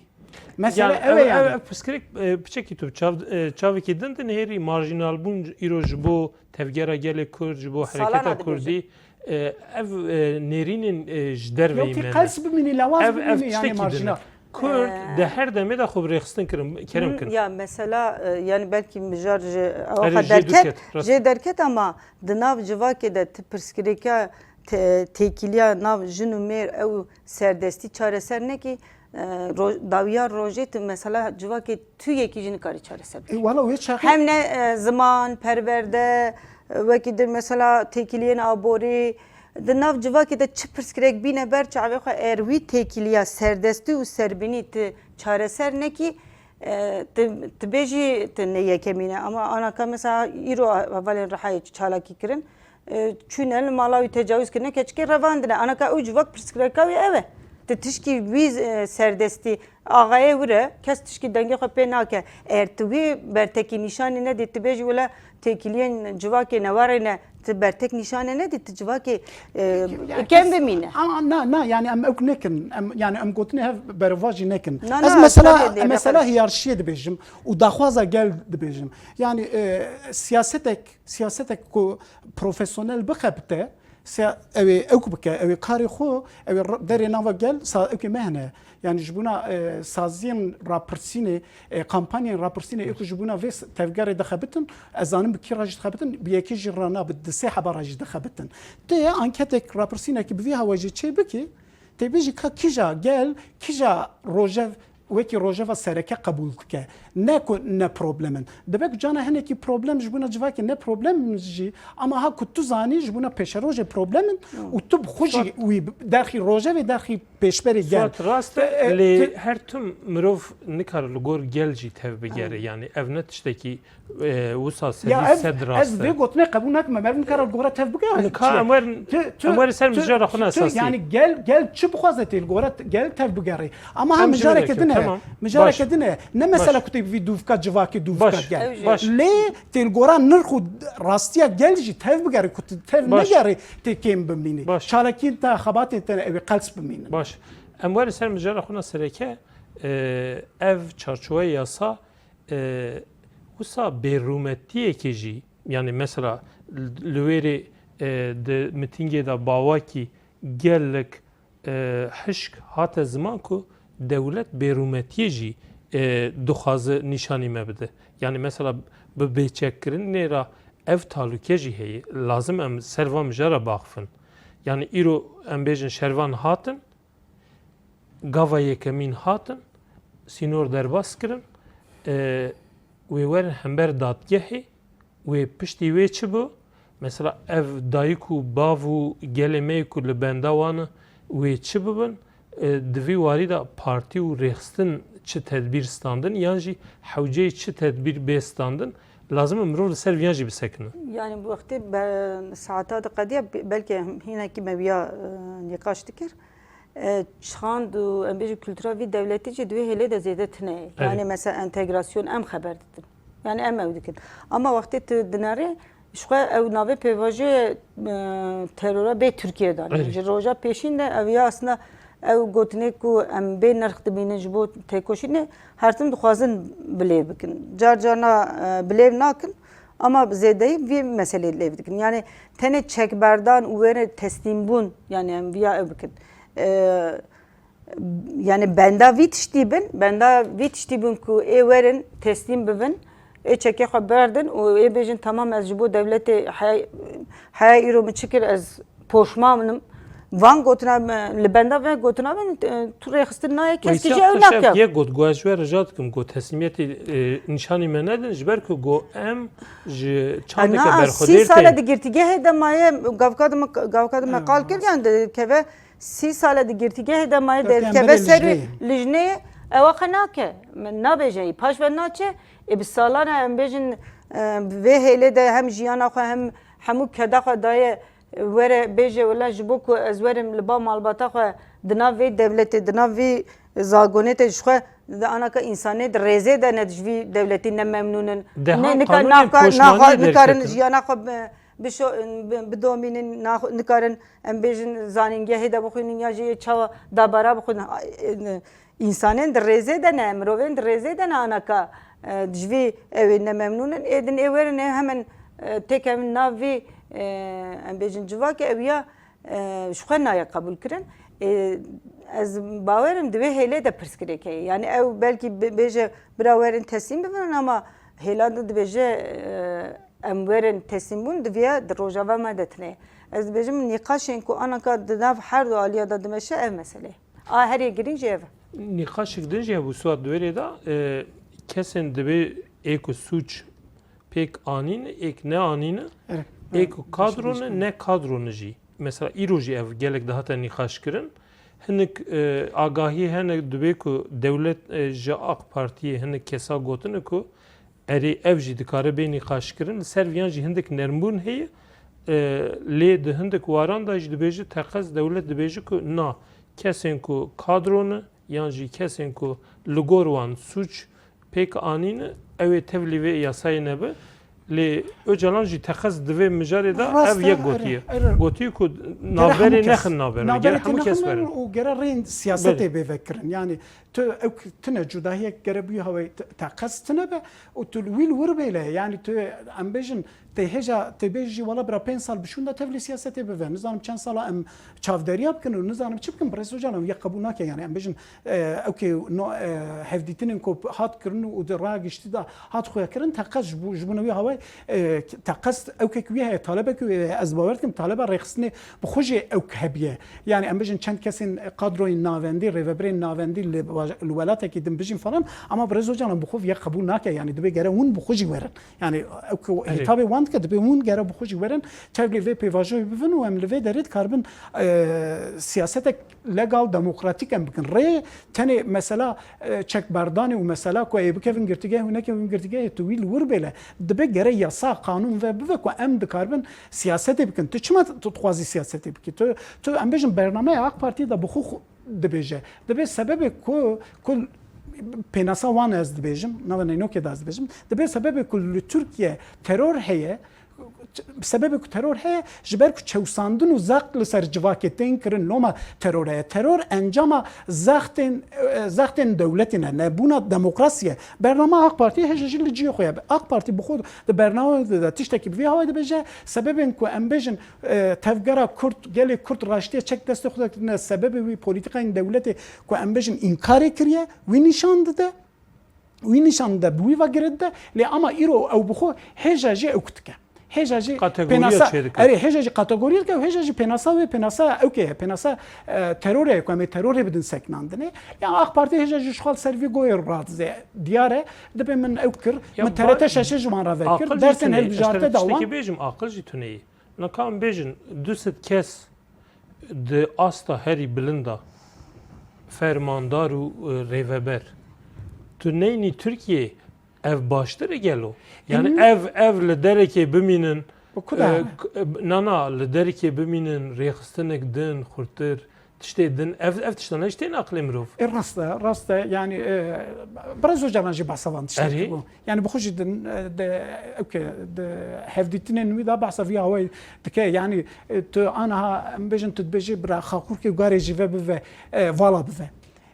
Mesele ev e yani. Ev pirsgirêk, e, piçekî tu çav, e, çavekî din dinihêrî, marjînalbûn îro ji bo tevgera gelê Kurd, ji bo Salana hareketa dibêje. Kurdî, e, ev, e, nêrînên, e, ji derveyî me ne. Qels bimînî, lawaz bimînî, yani tiştekî din e. Marjînal. Kurd di her demê de xwe bi rêxistin kirin, kerem kirin. Ya mesela, e, yani belkî mijar ji ewa derket, jê derket ama di nav civakê de ti pirsgirêka te-, têkiliya nav jin û mêr ew serdestî çareser nekî, e, ro-, dawiya rojê tu mesela civakê tu yekî jî nikarî çareser bikî. E, wala wê çaxê Hem ne, e, ziman, perwerde, e, wekî din mesela têkiliyên aborî, di nav civakê de çi pirsgirêk bîne ber çavê xwe, er wî têkiliya serdestî û serbînî tu çareser nekî, e, tu, tu bêjî tu ne yekemîn e. Ama anaka mesela îro hevalên Rihayê çalakî kirin, e, çûne li mala wî tecawîz kirine, keçikê revandine. Anaka ew civak pirsgirêka wî ew e. Ti tişkî wî, e, serdestî axayê wir e, kes tişkî dengê xwe pê nake. Eger ti wî bertekî nîşanî nedî, ti bêjî wila têkiliyên civakê newarê ne, ti bertek nîşanê nedî, ti civakê, e, Yani kem kes bimîne. Ama na, na, yani em ew nekin. Em, yani em gotinê hev berevajî nekin. Na, Ez na, mesela, tabii, mesela hiyarşiyê dibêjim û daxwaza gel dibêjim. Yani, e, siyasetek, siyasetek ku profesyonel bixebite, siya-, ew ê ewk bike, ew ê karê xwe, ew ê r-, derê nava gel, sa-, ewkê me hene. Yani ji bona, e, saziyên rapirsînê, e, kampanyayên rapirsînê ê ku ji bona vê s-, tevgerê dixebitin, ez zanim bi kî re jî dixebitin, bi yekê jî re nabe, di sê heba re jî dixebitin. Tê anketek rapirsînekî bi vî hawajî çê bikî, tê bêjî ka kîja gel, kîja rojev, wekî rojeva sereke qebûl dike. Ne ku ne problem in. Dibe ku cana hinekî problem ji bona civakê ne problem in jî, ama ha ku tu zanî ji bona pêşerojê problem in û tu bi xwe jî wî derxî rojevê, derxî pêşberê gel. Suat, rast e, E, e, lê tu her tim mirov nikare li gor gel jî tev bigere. Aynen. Yani ev ne tiştekî, e, wisa sedî sed rast e. Ya ev, ez vê gotinê qebûl nakim. Meriv nikare li gora tev bigere. Nika em werin, Tu, tu, em werin ser tu, mijara xwe tu, esasî. Yani gel, gel çi bixwaze tê li gora t-, gel tev bigerê. Ama ha Em ji mijareke vê din e. Tamam. Mijareke Baş. Din e. Ne mesela Baş. Ku tê bivî dûvka civakê dûvka Baş. Gel. Baş. Lê tê li gora nirx û rastiya gel jî tev bigerê. Ku t-, tev Baş. Negerê tê kêm bimînî. Baş. Çalakiyên te, xebatên te ew ê qels bimînin. Baş. Em werin ser mijara xwe sereke. E, ev çarçoveya yasa, e, wisa bêrûmetiyekê jî, yani mesela li wêrê, e, di mitîngê de bawakî gelek, e, hişk hate ziman ku dewlet bêrûmetiyê jî, e, dixwaze nîşanî me bide. Yani mesela bi bêçekkirinê re ev talûke jî heye. Lazim em ser van mijara baxifin. Yani îro em bêjin şervan hatin, gava yekemîn hatin, sînor derbas kirin, e, wê werin hember dadgehê, wê piştî wê çi bû? Mesela ev dayik û bav û gelê me ku li benda wan e, wê çi bibin? E, di vî warî de partî û rêxistin çi tedbîr standin yan jî hewceyê çi tedbîr bê standin? Lazim e mirov li ser viyan jî bisekine. Yani bu wextê be-, saeta diqediya be-, belkî hînekî me viya, e, nîqaş dikir. E, çand û, em bêjin, kultura vî dewletî jî di wê hêlê de zêde tune ye. Erê. Yani mesela entegrasyon em xeber didin. Yani em ew dikin. Ama wextê tu dinerê, ji xwe ew navê pêvajoyê, e, terora bê Tirkiye dane. Erê. Ji roja pêşîn de ev ya aslında ew gotinê ku em bê nirx dibînin ji bo têkoşînê, her tim dixwazin bilêv bikin. Car carna, e, bilêv nakin. Ama bi zêdeyî vî meselê lêv dikin. Yani tenê çekberdan û wêrê teslîmbûn, yani em viya ew bikin. Ee, yani benda vî tiştî bin, benda vî tiştî bin ku ê werin teslîm bibin, ê çekê xwe berdin û ê bêjin, tamam, ez ji bo dewletê heya, heya îro min çi kir, ez poşman im. Van gotina me, li benda ve gotina me, e, tu rêxistin nayê, kes Weyse kî jî ew Aktaş ev nake. Yek got, got, ez ji we rica dikim, got, teslîmiyetê, e, nîşanî me nedin, ji ber ku got, em ji çandeke Na, berxwedêr sî sale tên. Di girtîgehê de maye, gavka de me, gavka de me qal kir, yani dikeve sî sale di girtîgehê de maye, Destê em derkeve berê ser lijneyê. Lijneyê, ewa xwe nake. Me nabêje, paş ve naçe, e, bi salana em bêjin, e, vê hêlê de hem jiyana xwe hem hemû keda xwe daye, were bêje, wela ji bo ku ez werim li ba malbata xwe di nav vê dewletê, di nav vî zagonê te ji xwe di anaka însanê di rêzê de ne ji vî dewletî ne memnûn in. Deha Ne nika qanûnên naka, poşmaniyê naha, nikarin derketin. Jiyana xwe bi-, bişo-, bi-, bidomînin, nax-, nikarin em bêjin zanîngehê de bixwînin ya jî çawa dabara bixwînin. Ay, e, Însanên di rêzê de ne, mirovên di rêzê de ne anaka, e, ji vî ew ê nememnûn in, ê din ê werin ê hemin, e, têkevin nav vî, e, em bêjin civakê ew ya, e, ji xwe nayê qebûl kirin. E, ez bawerim di wê hêlê de pirsgirêk heye. Yani ew belkî bi-, bêje bira werin teslîm bibin ama hêla de dibêje, e, em werin teslîm bûn, diviya di rojava me de tine. Ez dibêjim nîqaşên ku anaka di nav her du aliya de dimeşe ev mesele ye. A herî girîng jî ev e. Nîqaşek din jî hebû Suat di wê rê de, e, kesên dibê ê ku sûc pêk anîne, ê ku neanîne, Erê, ê ku kadro ne, ne kadro ne jî. Mesela îro jî ev gelek dihate nîqaş kirin. Hinek, e, agahiyê hene dibê ku dewlet, e, ji AK Partiyê hinek kesa gotine ku erê ev jî dikare bê nîqaşkirin. Li ser viyan jî hindik nermbûn heye. E, lê di hindik waran de jî dibêje teqez dewlet dibêje ku na, kesên ku kadro ne yan jî kesên ku li gor wan sûc pêk anîne, ew ê tevlî vê yasayê nebe. Lê Ocalan jî teqez di vê mijarê de Rast ev e, yek erê, gotiye. Erê. Gotiye ku Gere navberê hemû kes. Nexin navber. Navberê Gere hemû kes nexin berin. Û gere rên siyasetê Belê. bê vekirin. Yani tu ew k-, tune cudahiyek gere bûye hawayê te-, teqez tune be û tu li wî li wir bêle. Yani tu em bêjin tê hêja tê bêjî wala bira pênc sal bi şûnda tevlî siyasetê bive. Nizanim çend sala em çavderiya bikin û nizanim çi bikin. Birêz Ocalan ya qebûl nake. Yani em bêjin, e, ew kê no, e, hevdîtinên ku hat kirin û di raya giştî de hat xuya kirin, teqez ji bo, ji bo newî hawayê, e, teqez ew kek wî heye, talebek wî heye, ez bawer dikim taleba rêxistinê bi xwe jî ew hebiye. Yani em bêjin çend kesên kadroyên navendî, rêvebirên navendî li vaj-, li welatekî din bijîn falan, ama Birêz Ocalan bi xwe vîya qebûl nake. Yani dibê gere hûn bi xwe jî werin. Yani ew ku Erê. hîtabê wan dike, dibê hûn gere bi xwe jî werin, tevlî vê pêvajoyê bibin û em li vê derê dikaribin, e, siyasetek legal, demokratîk em bikin. Rê tenê mesela, e, çekberdanê û mesela ku ê bikevin girtîgehê û nekevin girtîgehê, tu wî li wir bêle. Dibe gere yasa, qanûn ve bive ku em dikaribin siyasetê bikin. Tu çima tu dixwazî siyasetê bikî? Tu, tu em bêjin bernameya AK Partiyê de bi xwe xwe dibêje. Dibe sebebê ku, ku pênasa wan ez dibêjim, nava neynokê de ez dibêjim. Dibe sebebê ku li Tirkiye teror heye, sebebê ku teror heye, ji ber ku çewsandin û zext li ser civakê tên kirin, loma teror heye. Teror encama zextên, e, zextên dewletê ne, nebûna demokrasiyê. Bernama AK Partî hêja jî li cihê xwe ye. AK Partî bi xwe di bernama de, de tiştekî bi vî hawayê dibêje, sebebên ku em bêjin, e, tevgera Kurd, gelê Kurd raştiye çek destê xwe de kirine, sebebê wî polîtîkayên dewletê ku em bêjin înkarê kiriye, wî nîşan dide. Wî nîşan dide, bi wî ve girê dide, lê ama îro ew bi xwe hêja jî ew dike. Hêja jî Kategoriya pênasa, çêdike. Erê, hêja jî kategoriya dike û hêja jî pênasa wê, pênasa ew kê ye, pênasa, e, terorê ye, ku em ê terorê bidin sekinandinê. Ya AK Partî hêja jî ji xwe li ser vî goyê radize. Diyar e, dibê min ew kir, Ya min ba-, T R T şeşê ji wan re vekir, aqil jî dersên tune ye. Ez hilbijarte te da wan. Tiştekî bêjim, aqil jî tune ye. Naka em bêjin, du sed kes di asta herî bilind de fermandar û, e, rêveber. Tu neynî Tirkiyeyê, ev baştir e gelo? Yani Em ev, ev li derekê bimînin, Bi ku de? e, k-, e, na, na, li derekê bimînin, rêxistinek din, xurtir, tiştê din, ev, ev tiştane ji tên aqilê mirov. E, rast e, rast e. Yani, e, Birêz Ocalan jî behsa van tiştekî Erê. bû. Yani bi xwe jî di, di, ok, di hevdîtinên wî de behsa vî hawayê dike. Yani, e, tu aniha em bêjin, tu dibêjî bira Xaxurkê guharê jî ve bive, e, vala bive.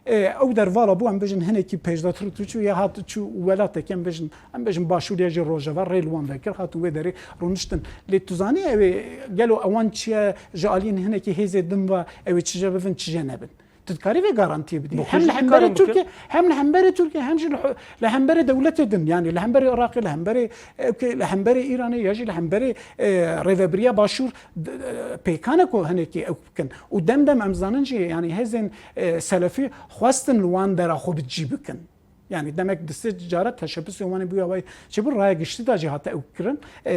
E, ew der vala bû, em bêjin hinekî pêşdatir tu çû ya hat çû welatekî, em bêjin, em bêjin başûr ya jî rojava rê li wan vekir, hatin wê derê rûniştin. Lê tu zanî ew ê gelo ewan çi ye ji aliyên hinekî hêzê din ve ew ê çije bibin, çije nebin? Tu dikarî vê garantiyê bidî. Bi xwe Hem jî li hemberê dikarin bikin. Tirkiye, hem li hemberê Tirkiye, hem jî li, li hemberê dewletê din, yani li hemberê Iraqê, li hemberê, e, li hemberê Îranê ya jî li hemberê, e, rêvebiriya Başûr, d-, e, pêkan e ku hinekî ew bikin. Û dem dem em zanin jî, yani hêzên, e, selefî xwestin li wan dera xwe bi cî bikin. Yani demek di sê cara teşebusê wan ê bûye wayî çêbû, raya giştî de jî hate ew kirin, e,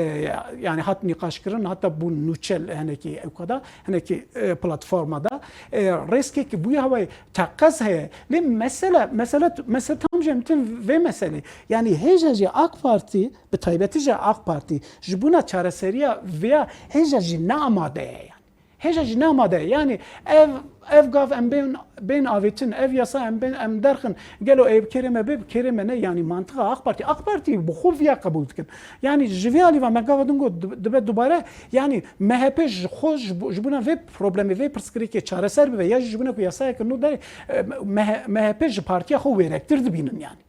yani hat nîqaş kirin, hata bû nûçe li hinekî ewka da, hinekî, e, platforma da. E, rêskekî bûye hawayê teqez heye. Lê mesele, mesele, mesele tam jî em tim vê meselê. Yani hêja jî AK Partî, bi taybetî jî AK Partî, ji bona çareseriya vêya hêja jî ne amade ye yani. Hêja jî ne amade ye. Yanî ev, ev gav em bên, bên avêtin, ev yasa em bên, em derxin. Gelo ê bi kêrê me bê, bi kêrê me ne? Yanî mantiqa A K Partî, A K Partî bi xwe viya qebûl dikin. Yanî ji vê alî ve me gava din got, di-, dibe dubare, yanî M H P ji xwe, ji bo-, ji bona vê problemê, vê pirsgirêkê çareser bibe, ya jî ji bona ku yasayeke nû derê, e, M H-, M H P ji partiya xwe wêrektir dibînin yanî.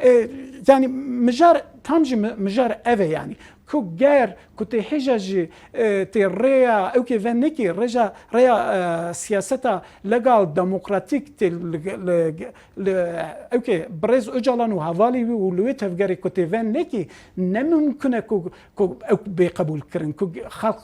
E, yanî mijar, tam jî mi-, mijar ev e yanî. Ku ger, ku tê hêja jî, e, tê rêya ewkê ve nekî, rêja, rêya, e, siyaseta legal demokratîk tê li, li, li, ewkê birêz Ocalan û hevalî wî û li wê tevgerê ku tê ve nekî, ne mimkun e ku ku ew bê qebûl kirin, ku xelk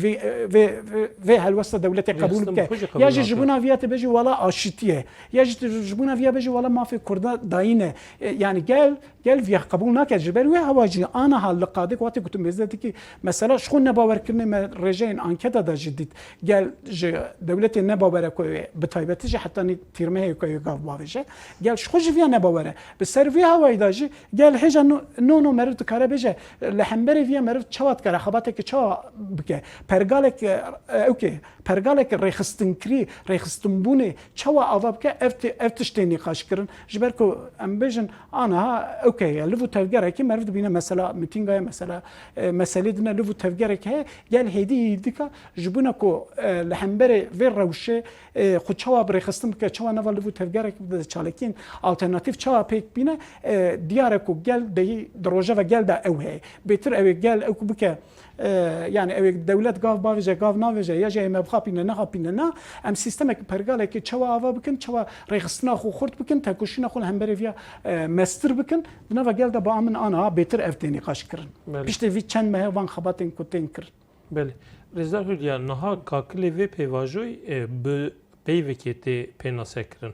vê, vê, vê, vê helwesta dewletê qebûl bike. Ya jî ji bona viya tê bêjî wala aşitî ye. Ya jî ji bona viya bêjî wala mafê Kurda dayîn e. E, yanî gel, gel viya qebûl nake. Ji ber wê hewa jî aniha li qadek wextê ku tu mêze dikî, mesela ji xwe nebawerkirinê me rêjeyên anketa de jî dît. Gel ji dewletê nebawere ku wê, bi taybetî jî hetanî tîrmehê ku wê gav bavêje. Gel ji xwe jî viya nebawere. Bi ser vê hewayî de jî Gel hêja no, no, no meriv dikare bêje, li hemberî viya meriv çawa dikare, xebateke çawa bike? Pergalek, e, ewkê, pergalek rêxistinkirî, rêxistinbûnê çawa ava bike, ev ti-, ev tiştê nîqaş kirin. Ji ber ku em bêjin, aniha ewkê ye, liv û tevgerekî meriv dibîne, mesela mitînga ye, mesela, e, meselê dine liv û tevgerek heye, gel hêdî hêdîka, ji bona ku, e, li hemberê vê rewşê, e, xwe çawa bi rêxistin bike, çawa nava liv û tevgerek bide, çalakiyên alternatîf çawa pêk bîne, e, diyar e ku gel deyî di rojeva gel de ew heye. Bêtir ew ê gel ew ku bike, e, yanî ew ê dewlet gav bavêje, gav navêje, ya jî ê me bixapîne, nexapîne na, em sîstemek, pergalekê çawa ava bikin, çawa rêxistina xwe xurt bikin, tekoşîna xwe li hemberê viya, e, mestir bikin, di nava gel de ba min aniha bêtir ev tê nîqaş kirin. Belê. Piştê vî çend mehê van xebatên ku tên kirin. Belê. Rêzdar Hurya, niha kakilê vê pêvajoyê, e, bi peyvekê tê pênasekirin.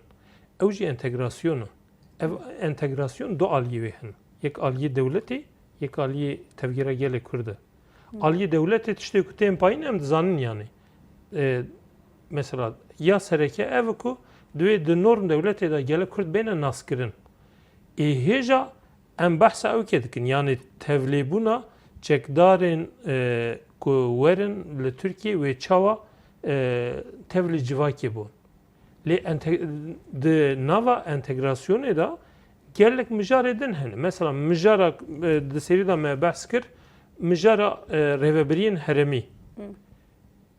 Ew jî entegrasyon e. Ev entegrasyon du aliyê wê hene. Yek aliyê dewletê, yek aliyê Tevgera Gelê Kurd e. Aliyê dewletê tiştê ku tên payîn em dizanin yanî. E, mesela ya sereke ev e ku divê di norm dewletê de gelê Kurd bêne naskirin. Ê hêja Em behsa ewkê dikin, yanî tevlêbûna çekdarên, e, ku werin li Tirkiyê wê çawa, e, tevlî civakê bûn. Lê ente-, di nava entegrasyonê de gelek mijarê din hene. Mesela mijara, e, di serî de me behs kir, mijara, e, rêvebiriyên herêmî.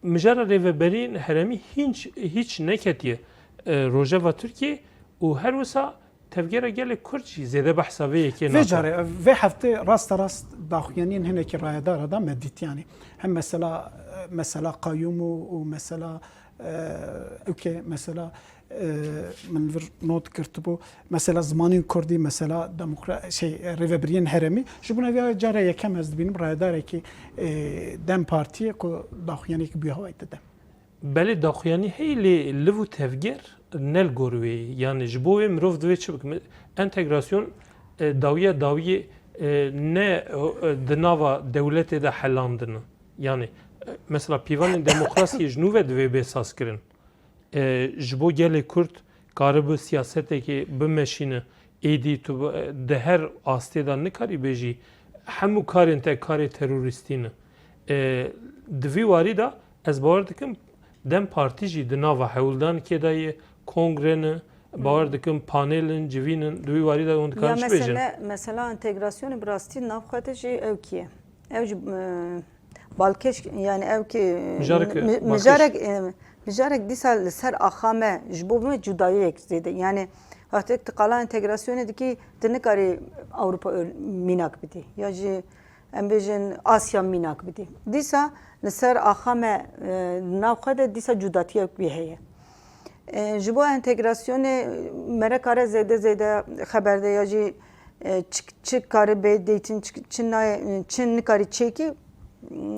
Mijara rêveberiyên herêmî hîç, hîç neketiye, e, rojeva Tirkiyê û her wisa Tevgera Gelê Kurd jî zêde behsa vê yekê nake. Vê carê, vê heftê rasterast daxuyaniyên hinekî rayedara da me dît, yanî hem mesela, mesela qayûm û, û mesela, e, ewkê, mesela, e, min vir not girtibû. Mesela zimanên kurdî, mesela demokra-, şey, rêvebiriyên herêmî. Ji bona vê carê yekem ez dibînim rayedarekî, e, DEM Partiyê ku daxuyaniyekî bûye hewayî dide. Belê daxuyanî heye lê liv û tevger ne li gor wê ye. Yanî ji bo wê mirov divê çi bike? Me-, entegrasyon, e, dawiya dawiyê, e, ne, e, di nava dewletê de helandin e. Yanî, e, mesela pîvanên demokrasiyê ji nû ve divê bê sazkirin. E, ji bo gelê Kurd karibe siyasetekê bimeşîne, êdî tu bi, di her astê de nikarî bêjî, hemû karên te karê terorîstî ne. E, di vî warî de ez bawer dikim DEM Partî jî di nava hewldanikê de ye, kongre ne, bawer dikim panel in, civîn in, di wî warî de hûn dikarin çi bêjin? Mesela, mesela entegrasyonê bi rastî nav xwe de jî ew kî ye. Ew jî, e, balkêş, yani ew ki, Mijarek, mi-, balkêş. Mijarek, e, mijarek dîsa li ser axa me, ji bo me cudayiyek zêde. Yani wextek tu qala entegrasyonê dikî, tu nikarî Ewropa ör-, mînak bidî. Ya jî em bêjin Asya mînak bidî. Dîsa li ser axa me, e, nav xwe de dîsa cudatiyek wî heye. E, ji bo entegrasyonê mere kare zêde zêde xeber de ya jî, e, çi, çi kare bê dating, çi, çi nayê, çi nikarî çêkî,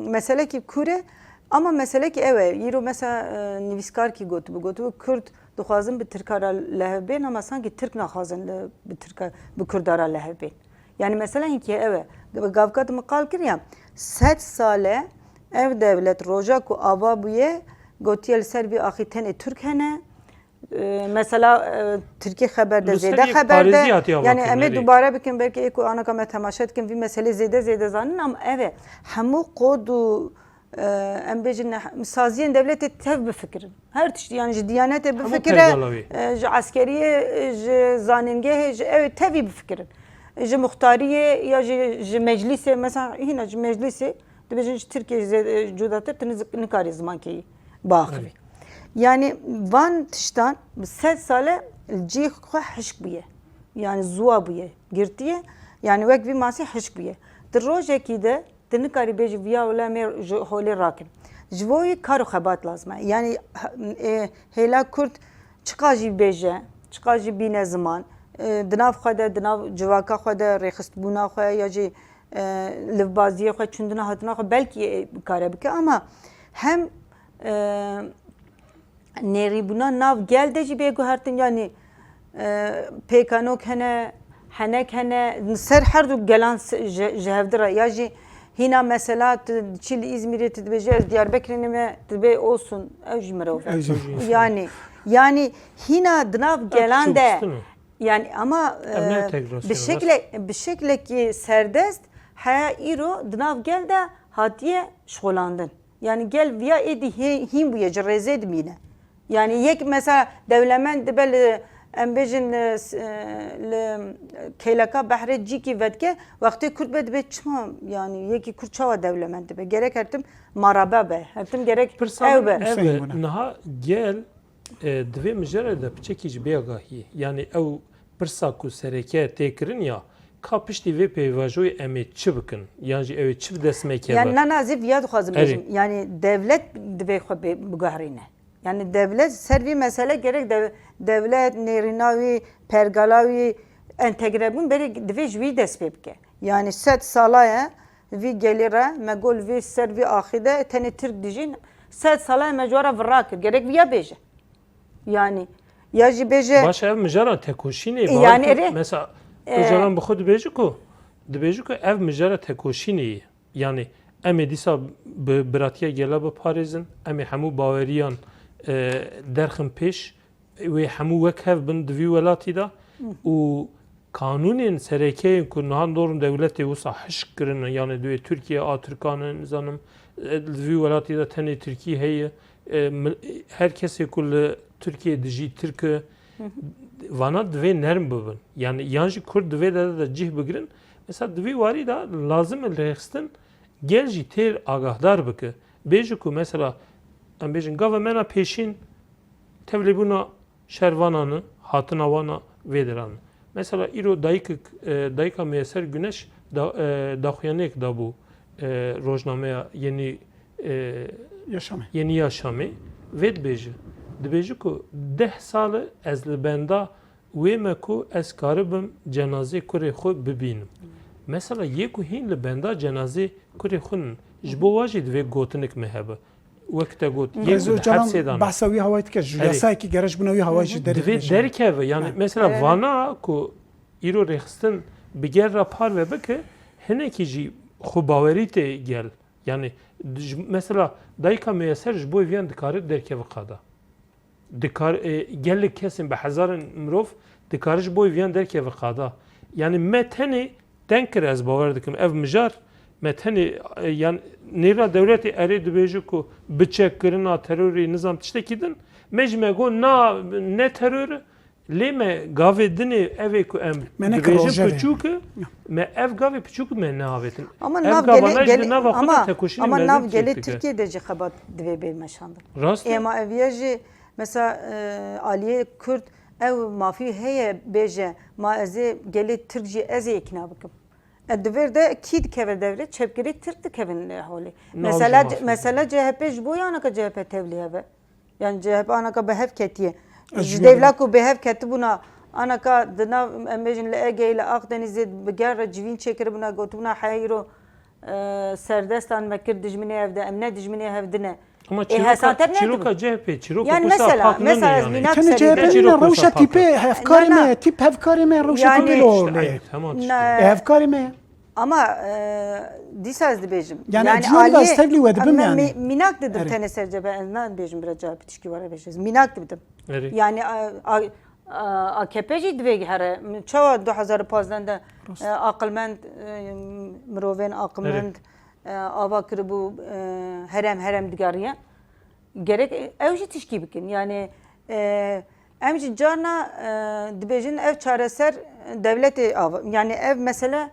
meselekî kûr e. Ama meselekî ew e. Îro mesela, e, nivîskar kî gotibû, gotibû Kurd dixwazin bi Tirka re li hev bên, ama sankî Tirk naxwazin li, bi Tirka, bi Kurda re li hev bên. Yani mesela hinkî ew e. Gavka tu min qal kiriya, sed sal e ev dewlet roja ku ava bûye, gotiye li ser vî axî tenê Tirk hene. E, mesela, e, Tirkî xeber de, zêde xeber de. Yani em ê dubare bikin, belkî ê ku anaka me temaşe dikin vî meselê zêde zêde zanin, ama ev e. Hemû qod û e, em bêjin, saziyên dewletê tev bifikirin. Her tiştî, yani ji diyanetê bifikire, e, ji eskeriyê, e, ji zanîngehê, ji ew tevî bifikirin. Ji muxtariyê ya jî ji meclîsê, mesela hîna ji meclîsê dibêjin ji Tirkiyê zê-, e, cudatir tu niz-, nikarî zimankeyî biaxivî. Yani van tiştan bi sed sal e cî xwe hişk bûye. Yani ziwa bûye, girtiye. Yani wek vî masî hişk bûye. Di rojekî de tu nikarî bêjî viya wela em ê ji holê rakin. Ji bo wî kar û xebat lazim e. Yani, e, hêla Kurd çiqa jî bêje, çiqa jî bîne ziman, e, di nav xwe de, di nav civaka xwe de rêxistbûna xwe ya jî, e, livbaziyê xwe, çûndina hatina xwe belkî, e, bikare bike ama hem, e, nêrîbûna nav gel de jî bê guhertin, yanî, e, pêkanok hene, henek hene, ser her du gelan se-, ji, ji hevdi re. Ya jî hîna mesela tu diçî li Îzmîrê tu dibêjî ez Diyarbekirê nîme, tu dibê olsun, ew jî mirov e. Ew jî mirov e. Yanî, yanî hîna di nav gelan de, yanî ama, e, bi şekle-, bi şeklekî serdest heya îro di nav gel de hatiye şixulandin. Yani gel viya êdî hê-, hîn bûye, ji rêzê dimîne. Yani yek mesela dewlemend dibe li, em bêjin li, s-, e, li keyleka behrê cîkî vedike, wextê Kurd be dibe çima, yani yekî Kurd çawa dewlemend dibe? Gerek her tim marabe be, her tim gerek ew be. Niha gel, e, di vê mijarê de piçekî ji bê agahiyê. Yani ew pirsa ku sereke tê kirin ya, ka piştî vê pêvajoyê em ê çi bikin? Yan jî ew ê çi bi dest me keve? Yani nana ez ê viya dixwazim bêjim. Yani dewlet divê xwe bê-, biguherîne. Yani dewlet ser vî mesele gerek dew-, dewlet, nêrîna wî, pergala wî, entegre bûn berê divê ji wî dest pê bike. Yani sed sala ye vî gelî re me got vî ser vî axî de tenê Tirk dijîn, sed sala ye me ji we re vira kir. Gerek viya bêje. Yani, ya jî bêje. Baş e, ev mijara tekoşînê, e, yani, erê, mesela, e, Ocalan bi xwe dibêje ku, dibêje ku ev mijara tekoşînê ye. Yani, em ê dîsa bi biratiya gela biparêzin, em ê hemû baweriyan, e, derxin pêş, wê hemû wek hev bin di vî welatî de û kanûnên sereke yên ku niha norm dewletê wisa hişk kirine, yani divê Tirkiye a Tirkan e, nizanim, e, li vî welatî de tenê Tirkî heye, e, mi-, her kesê ku li Tirkiye dijî Tirk e, vana divê nerm bibin. Yani yan jî Kurd divê de, de cih bigirin. Mesela di vî warî de lazim e rêxistin gel jî têr agahdar bike. Bêje ku mesela em bêjin gava me na pêşîn tevlîbûna şervanan e, hatina wan a vê deran e. Mesela îro dayikek, e, dayika Miyeser Güneş da, e, daxuyaniyek dabû, e, rojnameya Yenî, e, Yaşamê. Yenî Yaşamê vê dibêje. Dibêje ku deh sal e ez li benda wê me ku ez karibim cenazê kurê xwe bibînim. Mesela yê ku hîn li benda cenazê kurê xwe nin, ji bo wa jî divê gotinek me hebe. Wek te got, yek Rêzî Ocalan hepsê dana. Behsa wî hawayî dike, ji Erê. Yasayekî gereş bûna wî hawayî ji derê Divê dibêje. Derkeve, yani Erê. Mesela Erê. Vana ku îro rêxistin bi gel re parve bike, hinekî jî xwebawerî tê gel. Yani ji, mesela dayika Miyeser ji bo viyan dikare derkeve qada. Dikar, e, gelek kesên bi hezarin mirov dikare ji bo viyan derkeve qada. Yani me tenê teng kir, ez bawer dikim ev mijar me tenê, e, yan nêra dewletê erê dibêje ku bi çekkirina terorê nizam tiştekî din, me ji me got na, ne teror e, lê me gavê dinê ev ê ku em Me neke dibêjin rojevê. Piçûk e, me ev gavê piçûk me neavêtin. Ama Ev nav gavana gelê, ji gelê, di nava xwe de ama, tekoşînê ama mezin nav çêk gelê dike. Tirkiye de jî xebat divê bê meşandin. Rast e. Ê ma eviye jî mesela, e, aliyê Kurd ew mafî heye bêje, ma ez ê gelê Tirk jî ez ê îkna bikim. E, di vêr de kî dikeve devrê? Çepgirê Tirk dikevin holê. Navê Mesela, jî mafî. Mesela C H P ji bo ya anaka C H P tevlî heve. Yani C H P anaka bi hev ketiye. Ez Ji ji dêvla ku bi hev ketibûna, anaka di nav, em bêjin li Egeyê, li Akdenîzê bi ger re civîn çêkiribûna, gotibûna heyro, e, serdestan me kir dijminê ev de, em ne dijminê hev dine. Ama Ê, çîroka, hesanter çîroka nedibû. C H P, çîroka Yani wisa mesela, pak mesela nîne ez yani. mînak Tenê serî C H P de. Çîroka nîne, wisa rewşa pak tîpê e. Hevkarê Na, na. me, tîp hevkarê me, rewşa Yani- tîpê lo Îşte, lê. Ay, tamam işte. Na. E, hevkarê me. Ama, e, dîsa ez dibêjim. Yani, Yani, ciyar da aliyê, ez tevlî we dibim em yani. mi-, mînak didim Erê. tenê ser C H P, ez nabêjim bira C H P tişkî were bêje. Ez mînak dibidim. Erê. Yani, a, a, a, A K P jî divê here. Çawa du hezar û pazdeh de, Rast. e, aqilmend, e, mirovên aqilmend, Erê. e, ava kiribû, e, herem herem digeriye. Gerek ew jî tişkî bikin. Yani, e, em jî carna, e, dibêjin ev çareser dewletê ava. Yani ev mesele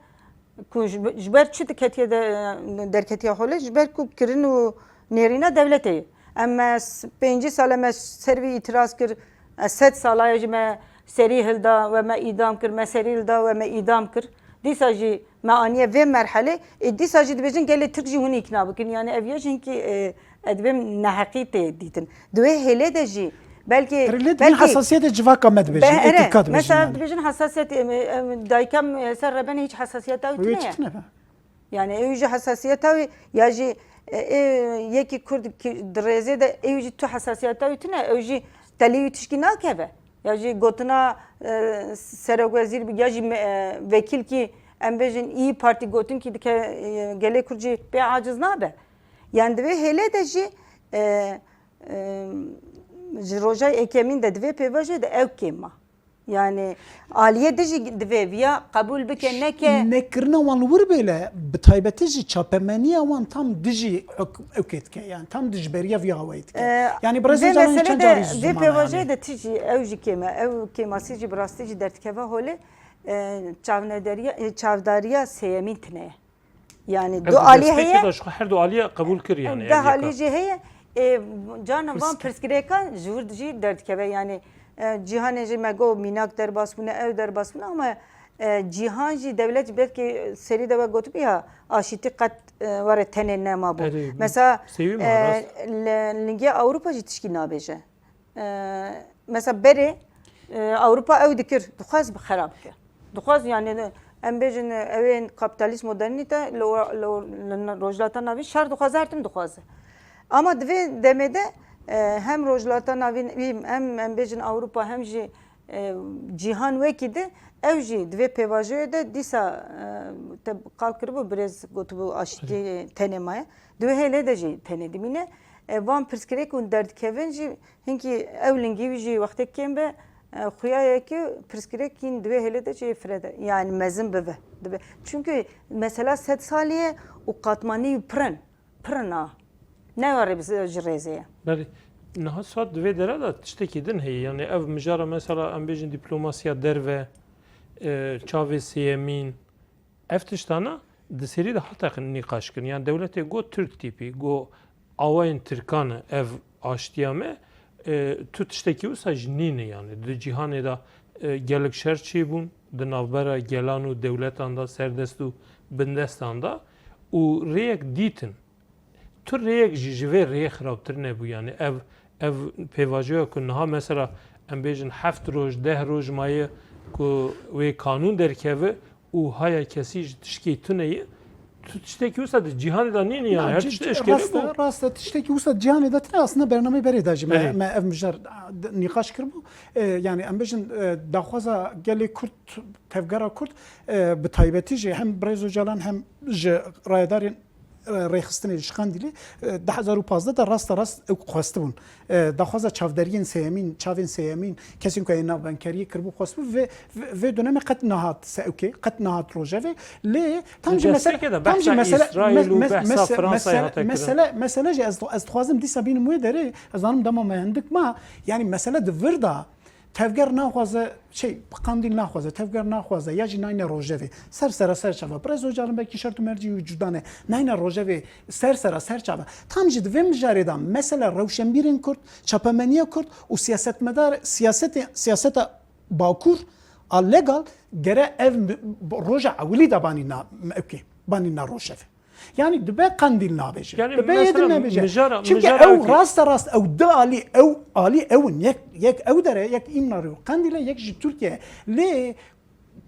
ku ji, ji ber çi diketiye de, derketiye holê, ji ber ku kirin û nêrîna dewletê ye. Em me s-, pêncî sal e me ser vî îtiraz kir, e, sed sala ye jî me serî hilda we me îdam kir, me serî hilda we me îdam kir. Dîsa jî me aniye vê merhelê, ê dîsa jî dibêjin gelê Tirk jî hûn îkna bikin. Yani ev ya jî hinkî, e, e, divê neheqî tê dîtin. Di wê hêlê de jî belkî, Erê, lê divê belkî hesasiyetê civaka me dibêjin, be-, ere, êtîka dibêjin mesela yani. Dibêjin hesasiyet, e, e, dayika me ser rebenê hiç hesasiyeta wî Wê tune ye. Tune be. Yani ew jî hesasiyeta wî ya jî, e, e, yekî Kurd ki di rêzê de ew jî tu hesasiyeta wî tune, ew jî telî wî tişkî nakeve. Ya jî gotina, e, serokwezîr bi-, ya jî me-, e, vekîlkî em bêjin İYİ Partî gotin kî dike, e, gelê Kurd jî pê aciz nabe. Yani di vê hêlê de jî, e, e, ji roja yekemîn de di vê pêvajoyê de ew kêma. Yani aliyê dijî divê viya qebûl bike neke. Nekirina wan li wir bêle, bi taybetî jî çapemeniya wan tam dijî huk-, ewkê dike. Yani tam dijberiya viya awayî dike. E, Yani Birêz vê Ocalan mesele çend de, carî vê ziman pêvajoyê yani. De tijî ew jî kêm e. Ew kêmasî jî bi rastî jî derdikeve holê, e, çavnederiya, e, çavdariya sêyemîn tine ye. Yani Ev du di alî destekê heye. De ji xwe her du alî qebûl kir yani. Ev ev yeka. Alî jî heye. E, carna van pirsgirêkan ji wir jî derdikeve. Yani, e, cîhanê jî me got mînak derbas bûne, ew derbas bûne ama, e, cîhan jî dewlet jî belkî serî de we gotibû ya aşîtî qet, e, were tenê nema bû. Erê, Mesela, sêwî me e, rast. Li, lingê Ewropa jî tişkî nabêje. E, mesela berê, e, Ewropa ew dikir, dixwaz bi xera bike. Dixwaz yani em bêjin, e, ew ên kapîtalîst modernîte li, li, li Rojhilata Navîn şer dixwaze, her tim dixwaze. Ama di vê demê de, e, hem Rojhilata Navîn, hem em bêjin Ewropa hem jî, e, cîhan wekî di, ew jî di vê pêvajoyê de dîsa, e, te qal kiribû, birêz gotibû aşîtî tenê maye. Di wê hêlê de jî tenê dimîne. E, van pirsgirêk hûn derdikevin jî hinkî ew lingî wî jî wextê kêm be, e, xuya ye ki pirsgirêkîn di wê hêlê de jî firede, yani mezin bibe. Dibe. Çünkü mesela sed salî ye û katmanî wî pir in. Pir in a. Ne were bi ji rêzê ye. Belê. Niha Suat di vê dera de tiştekî din heye. Yani ev mijara mesela em bêjin diplomasiya derve, e, çavê sêyemîn, Ev tiştana di serî de hate nîqaş kirin. Yan dewletê got Türk tipi, got awayên Tirkan e ev aştiya me, e, tu tiştekî wisa jî nîne yani. Di cîhanê de, e, gelek şer çêbûn, di navbera gelan û dewletan de, serdest û bindestan de û rêyek dîtin. Tu rêyek jî ji vê rêyê xirabtir nebû. Yani ev, ev pêvajoya ku niha mesela em bêjin heft roj, deh roj maye ku wê kanûn derkeve û haya kesî ji tişkê tune ye, tu tiştekî wisa di cîhanê de nîne yani. Ya, her ci-, tişt ci-, eşkere rast e, bû. Rast e, tiştekî wisa cîhanê de tune, aslında bernameyê berê de jî me, Belê. Me ev mijar, e, nîqaş kiribû. E, yani em bêjin, e, daxwaza gelê Kurd, tevgera Kurd, e, bi taybetî jî hem Birêz Ocalan hem ji rayedarên e, rêxistinê ji Qandîlê, e, du hezar û pazdeh de rasta rast ew xwestibûn. E, daxwaza çavderiyên sêyemîn, çavên sêyemîn, kesên ku ên navbenkeriyê kiribû xwestibû vê, vê, vê dönemê qet nehat se ewkê, qet nehat rojevê. Lê tam jî mesele, Destekê de tam jî behsa mesele, Îsraîl û me-, me-, behsa mese-, Fransayê mese-, hate kirin. Mesele, mesele jî ez, ez dixwazim dîsa bînim wê derê, ez zanim dema me hindik ma, yani mesele di vir de, Tevger naxwaze, şey, Qandîl naxwaze, Tevger naxwaze, ya jî nayne rojevê. Ser sera ser çava. Birêz Ocalan belkî şert û mercî wî cuda ne. Nayne rojevê ser sera ser çava. Tam jî di vê mijarê de mesela rewşenbîrên Kurd, çapemeniya Kurd û siyasetmedar, siyasetê, siyaseta Bakur a legal gere ev mi-, roja ewilî de banîna mewkê, banîna rojevê. Yani dibe Qandîl nabêje. Yani dibe mesela Êdil nabêje. Mijara, Çünkü mijara ew ki raste rast ew di alî, ew alî ew in. Yek, yek ew dere, yek Îmralî û Qandîl e, yek jî Tirkiye. Lê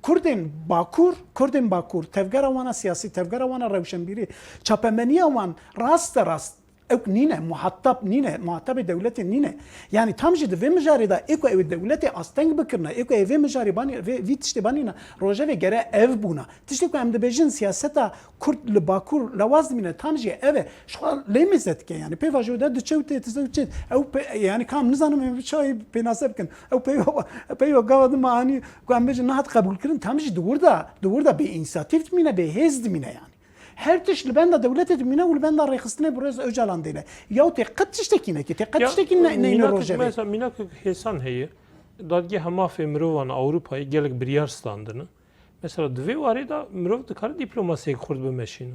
Kurdên Bakur, Kurdên Bakur, tevgera wana siyasî, tevgera wana rewşenbîrî, çapemeniya wan raste rast ew nîne, muhatab nîne, muhatabê dewletê nîne. Yani tam jî di vê mijarê de ê ku ew ê dewletê asteng bikirine, ê ku ê vê mijarê banî, vê, vî tiştê banîne, rojevê gere ev bûna. Tiştê ku em dibêjin siyaseta Kurd li Bakur lawaz dimîne, tam jî ev e. Ji xwe lê mêze dike yani. Pêvajoyê de diçe û tê, diçe û tê. Ew pe-, yani kam nizanim em çayê pênase bikin. Ew peyva, peyva gava dima anî ku em bêjin nehat qebûlkirin, tam jî di wir de, di wir de bê însiyatîf dimîne, bê hêz dimîne yani. Her tişt li benda dewletê dimîne û li benda rêxistinê birêz Ocalan dêne. Yaw tê qet tiştekî nekê, tê qet Ya, tiştekî ne-, neyne mînak-, rojevê. Mesela mînak hêsan heye. Dadgeha Mafê Mirovan a Ewropayê gelek biryar standine. Mesela di vê warê de mirov dikare dîplomasiyek xurt bimeşîne.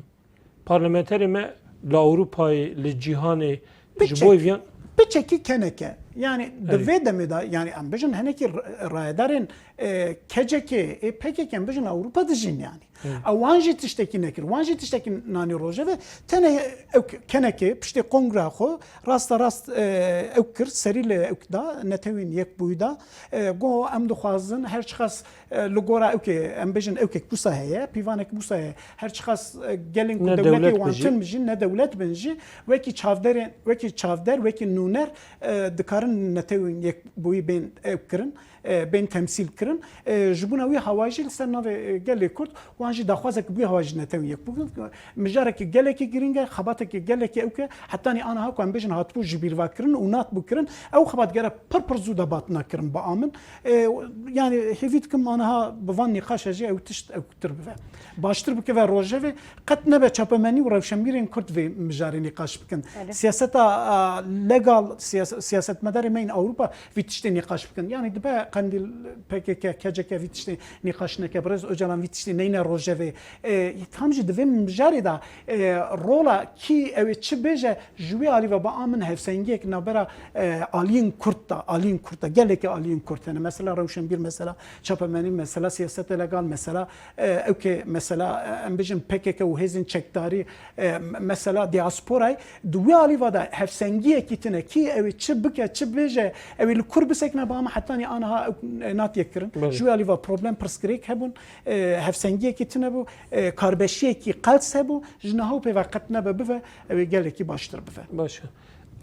Parlamenterê me li Ewropayê, li cîhanê ji Piçek, bo viyan piçekî keneke. Yani di Evet. vê demê de, yani em bijin hinekî r-, rayedarên, e, K C K, ê P K K em bijin Ewropa dijîn yani. Evet. Ew wan jî tiştekî nekir. Wan jî tiştekî nanî rojevê. Tenê ew kenekê piştê kongra xwe rasta rast, e, ew kir, serî li ew da, Netewên Yekbûyî da. E, got em dixwazin her çiqas, e, li gora ewkê, em bijin ewkek wisa heye, pîvanek wisa heye. Her çiqas, e, gelên ku Ne dewletê dewlet wan bin jî. Tim jî, ne dewlet bin jî, wekî çavderên, wekî çavder, wekî nûner, e, dikarin Netewên Yekbûyî bên ew kirin, e, bên temsîl kirin. E, ji bona wî hewa jî li ser navê, e, gelê Kurd, wan jî daxwazek bi wî hewa jî Netewên Yekbûyî. Mijareke gelekî girîng e, xebateke gelekî ewk e. Hetanî aniha ku em bêjin hatibû jibîrvakirin û natbû kirin, ew xebat gere pir pir zû de batina kirin ba min. E, yani hêvî dikim aniha bi van nîqaşa jî ew tişt ewktir bive. Baştir bikeve rojevê, qet nebe çapemenî û rewşenbîrên Kurd vê mijarê nîqaş bikin. Belê. Siyaseta, a, legal, siyas-, siyasetmedarê me yên Ewropa vî tiştê nîqaş bikin. Yani dibe Qendîl P K K, K C K vî tiştê nîqaş neke, birêz Ocalan vî tiştê neyne rojevê. E, tam jî di vê mijarê de, e, rola kî ew ê çi bêje, ji wî alî ve ba min hevsengiyek navbera, e, aliyên Kurd de, aliyên Kurd de, gelekî aliyên Kurd hene. Mesela rewşenbîr, mesela çapemenî, mesela siyasete legal, mesela, e, ewkê, mesela, e, em bijin P K K û hêzên çekdarî, e, me-, mesela diasporayê, di wî alî ve de hevsengiyekî tune, kî ew ê çi bike, çi bêje, ew ê li kur bisekine ba min hetanî aniha ew, e, natiye kirin. Belê. Ji wî alî ve problem pirsgirêk hebûn, e, hevsengiyekî tune bû, e, karbeşiyekî qels hebû, ji niha û pê ve qet nebe bive, ew ê gelekî baştir bive. Baş e.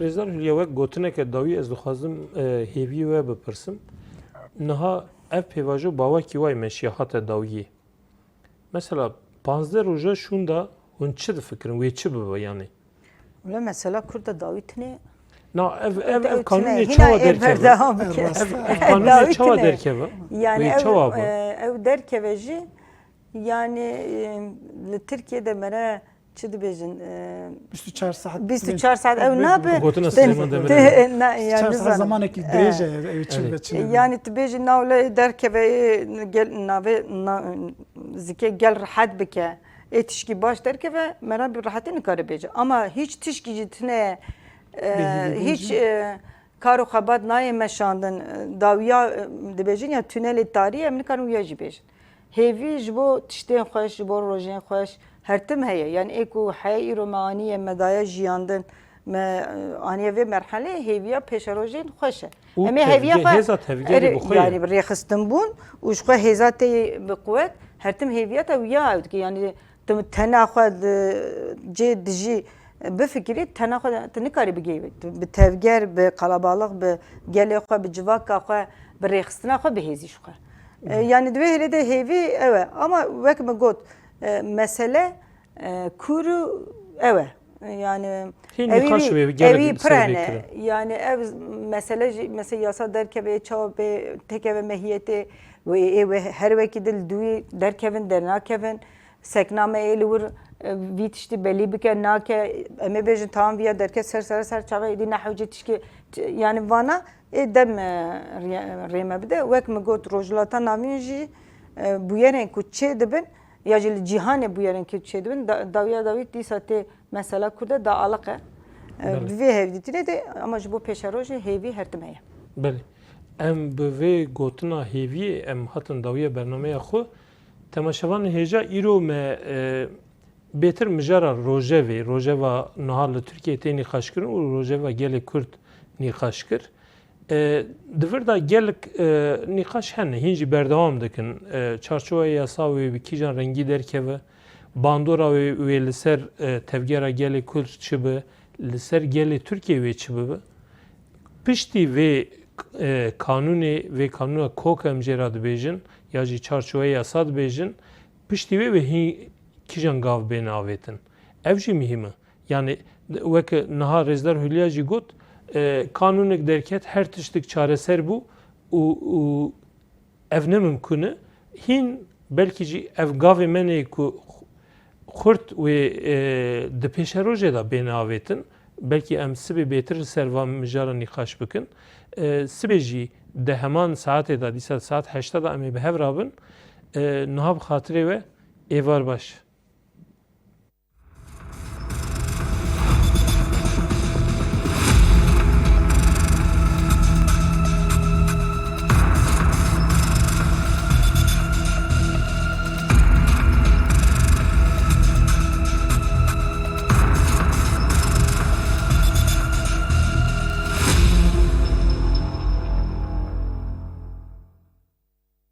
Rêzdar Hülya, wek gotineke dawî ez dixwazim, e, hêviyê we bipirsim. Niha ev pêvajo bawekî way meşiya hate dawiyê. Mesela panzdeh roja şûnda hûn çi difikirin? Wê çi bibe yanî? Wele mesela Kurda dawî tine. Na, ev, ev, Kurda ev ew kanûnê tine. Hîna çawa ê derkeve? Berdewam bike. Ev, ev kanûnê Dawî çawa tine. Derkeve? Yani Wê ev, çawa be? E, ew derkeve jî, yani, e, li Tirkiye de mere çi dibêjin, e, bîst û çar saet bîst û çar saet ew nabe. Gotina Süleyman Demirel. Na, yani çar saet nizanim. Zamanekî dirêj e, ev çi Evet. be, çi nebe. Yani tu bêjî navle derkeve, e, gel, navê, na, zikê gel rehet bike. Ê tişkî baş derkeve, mera bi rehetî nikare bêje. Ama hiç tişkî jî tine, e, Bêhîvî bûn hiç, jî. E, kar û xebat nayê meşandin. E, dawiya, e, dibêjin ya tunelê tarî, em nikarin wiya jî bêjin. Hêvî ji bo tiştên xweş, ji bo rojên xweş her tim heye. Yani ê ku heye îro me aniye, me daye jiyandin, me, e, aniye vê merhelê, hêviya pêşerojên xweş e. Û Em ê hêviya tevgê, xwe hêza tevgerê erê, bi xwe ye. Yani rêxistin bûn û ji xwe hêza tê bi quwet, her tim hêviya te wiya ew dike. Yani tu tena xwe di cê dijî bifikirî, tena xwe tu nikarî bigihî. Tu bi tevger, bi qalabalix, bi gelê xwe, bi civaka xwe, bi rêxistina xwe, bi hêzî ji xwe. E, yani di vê hêlê de hêvî ew e. Ama wek min got, e, mesele, e, kûr û ew e. Yani Hîn evî nîqaş wî, wê gelek evî ser pir hene. Vê kirin. Yani ev mesele jî, mesela yasa derkeve, çawa bê têkeve mehiyetê, wê ê wê her wekî dil dûyî derkevin, dernakevin. Sekna me ê li wir, e, vî tiştî belî bike, nake, em ê bêjin, tamam, viya derket ser, ser, ser çaxê êdî ne hewce tişkî, ç-, yani vana ê dem, e, rê-, rê me bide. Wek min got, Rojhilata Navîn jî, e, bûyerên ku çê dibin, ya jî li cîhanê bûyerên ku çê dibin, da-, dawiya dawî dîsa tê mesela Kurd e, da aliq e. E, Belê. Bi vê hevdîtinê de, ama ji bo pêşerojê hêvî her tim heye. Belê. Em bi vê gotina hêviyê em hatin dawiya bernameya xwe. Temaşevanên hêja, îro me, e, bêtir mijara rojevê, rojeva niha li Tirkiyeyê tê nîqaşkirin û rojeva gelê Kurd nîqaş kir. E, di vir de gelek, e, nîqaş hene, hîn jî berdewam dikin. E, çarçoveya yasa wê bi kîjan rengî derkeve, bandora wê, wê li ser, e, tevgera gelê Kurd çi be, li ser gelê Tirkiyê wê çi bibe? Piştî vê, e, kanûnê, vê kanûna kok em jê re dibêjin, ya jî çarçoveya yasa dibêjin, piştî wê wê hîn kîjan gav bên avêtin? Ev jî muhîm e. Yani, weke niha Rêzdar Hülya jî got, e, kanûnek derket, her tiştik çareser bû û, û ev ne mimkun e. Hîn belkî jî ev gavê me neyê ku xurt wê e, di pêşerojê de bêne avêtin. Belkî em sibê bêtir li ser van mijara nîqaş bikin. E, sibê jî di heman saetê de, dîsa saet heşta de em ê bi hev rabin. E, niha bi xatirê we êvar baş.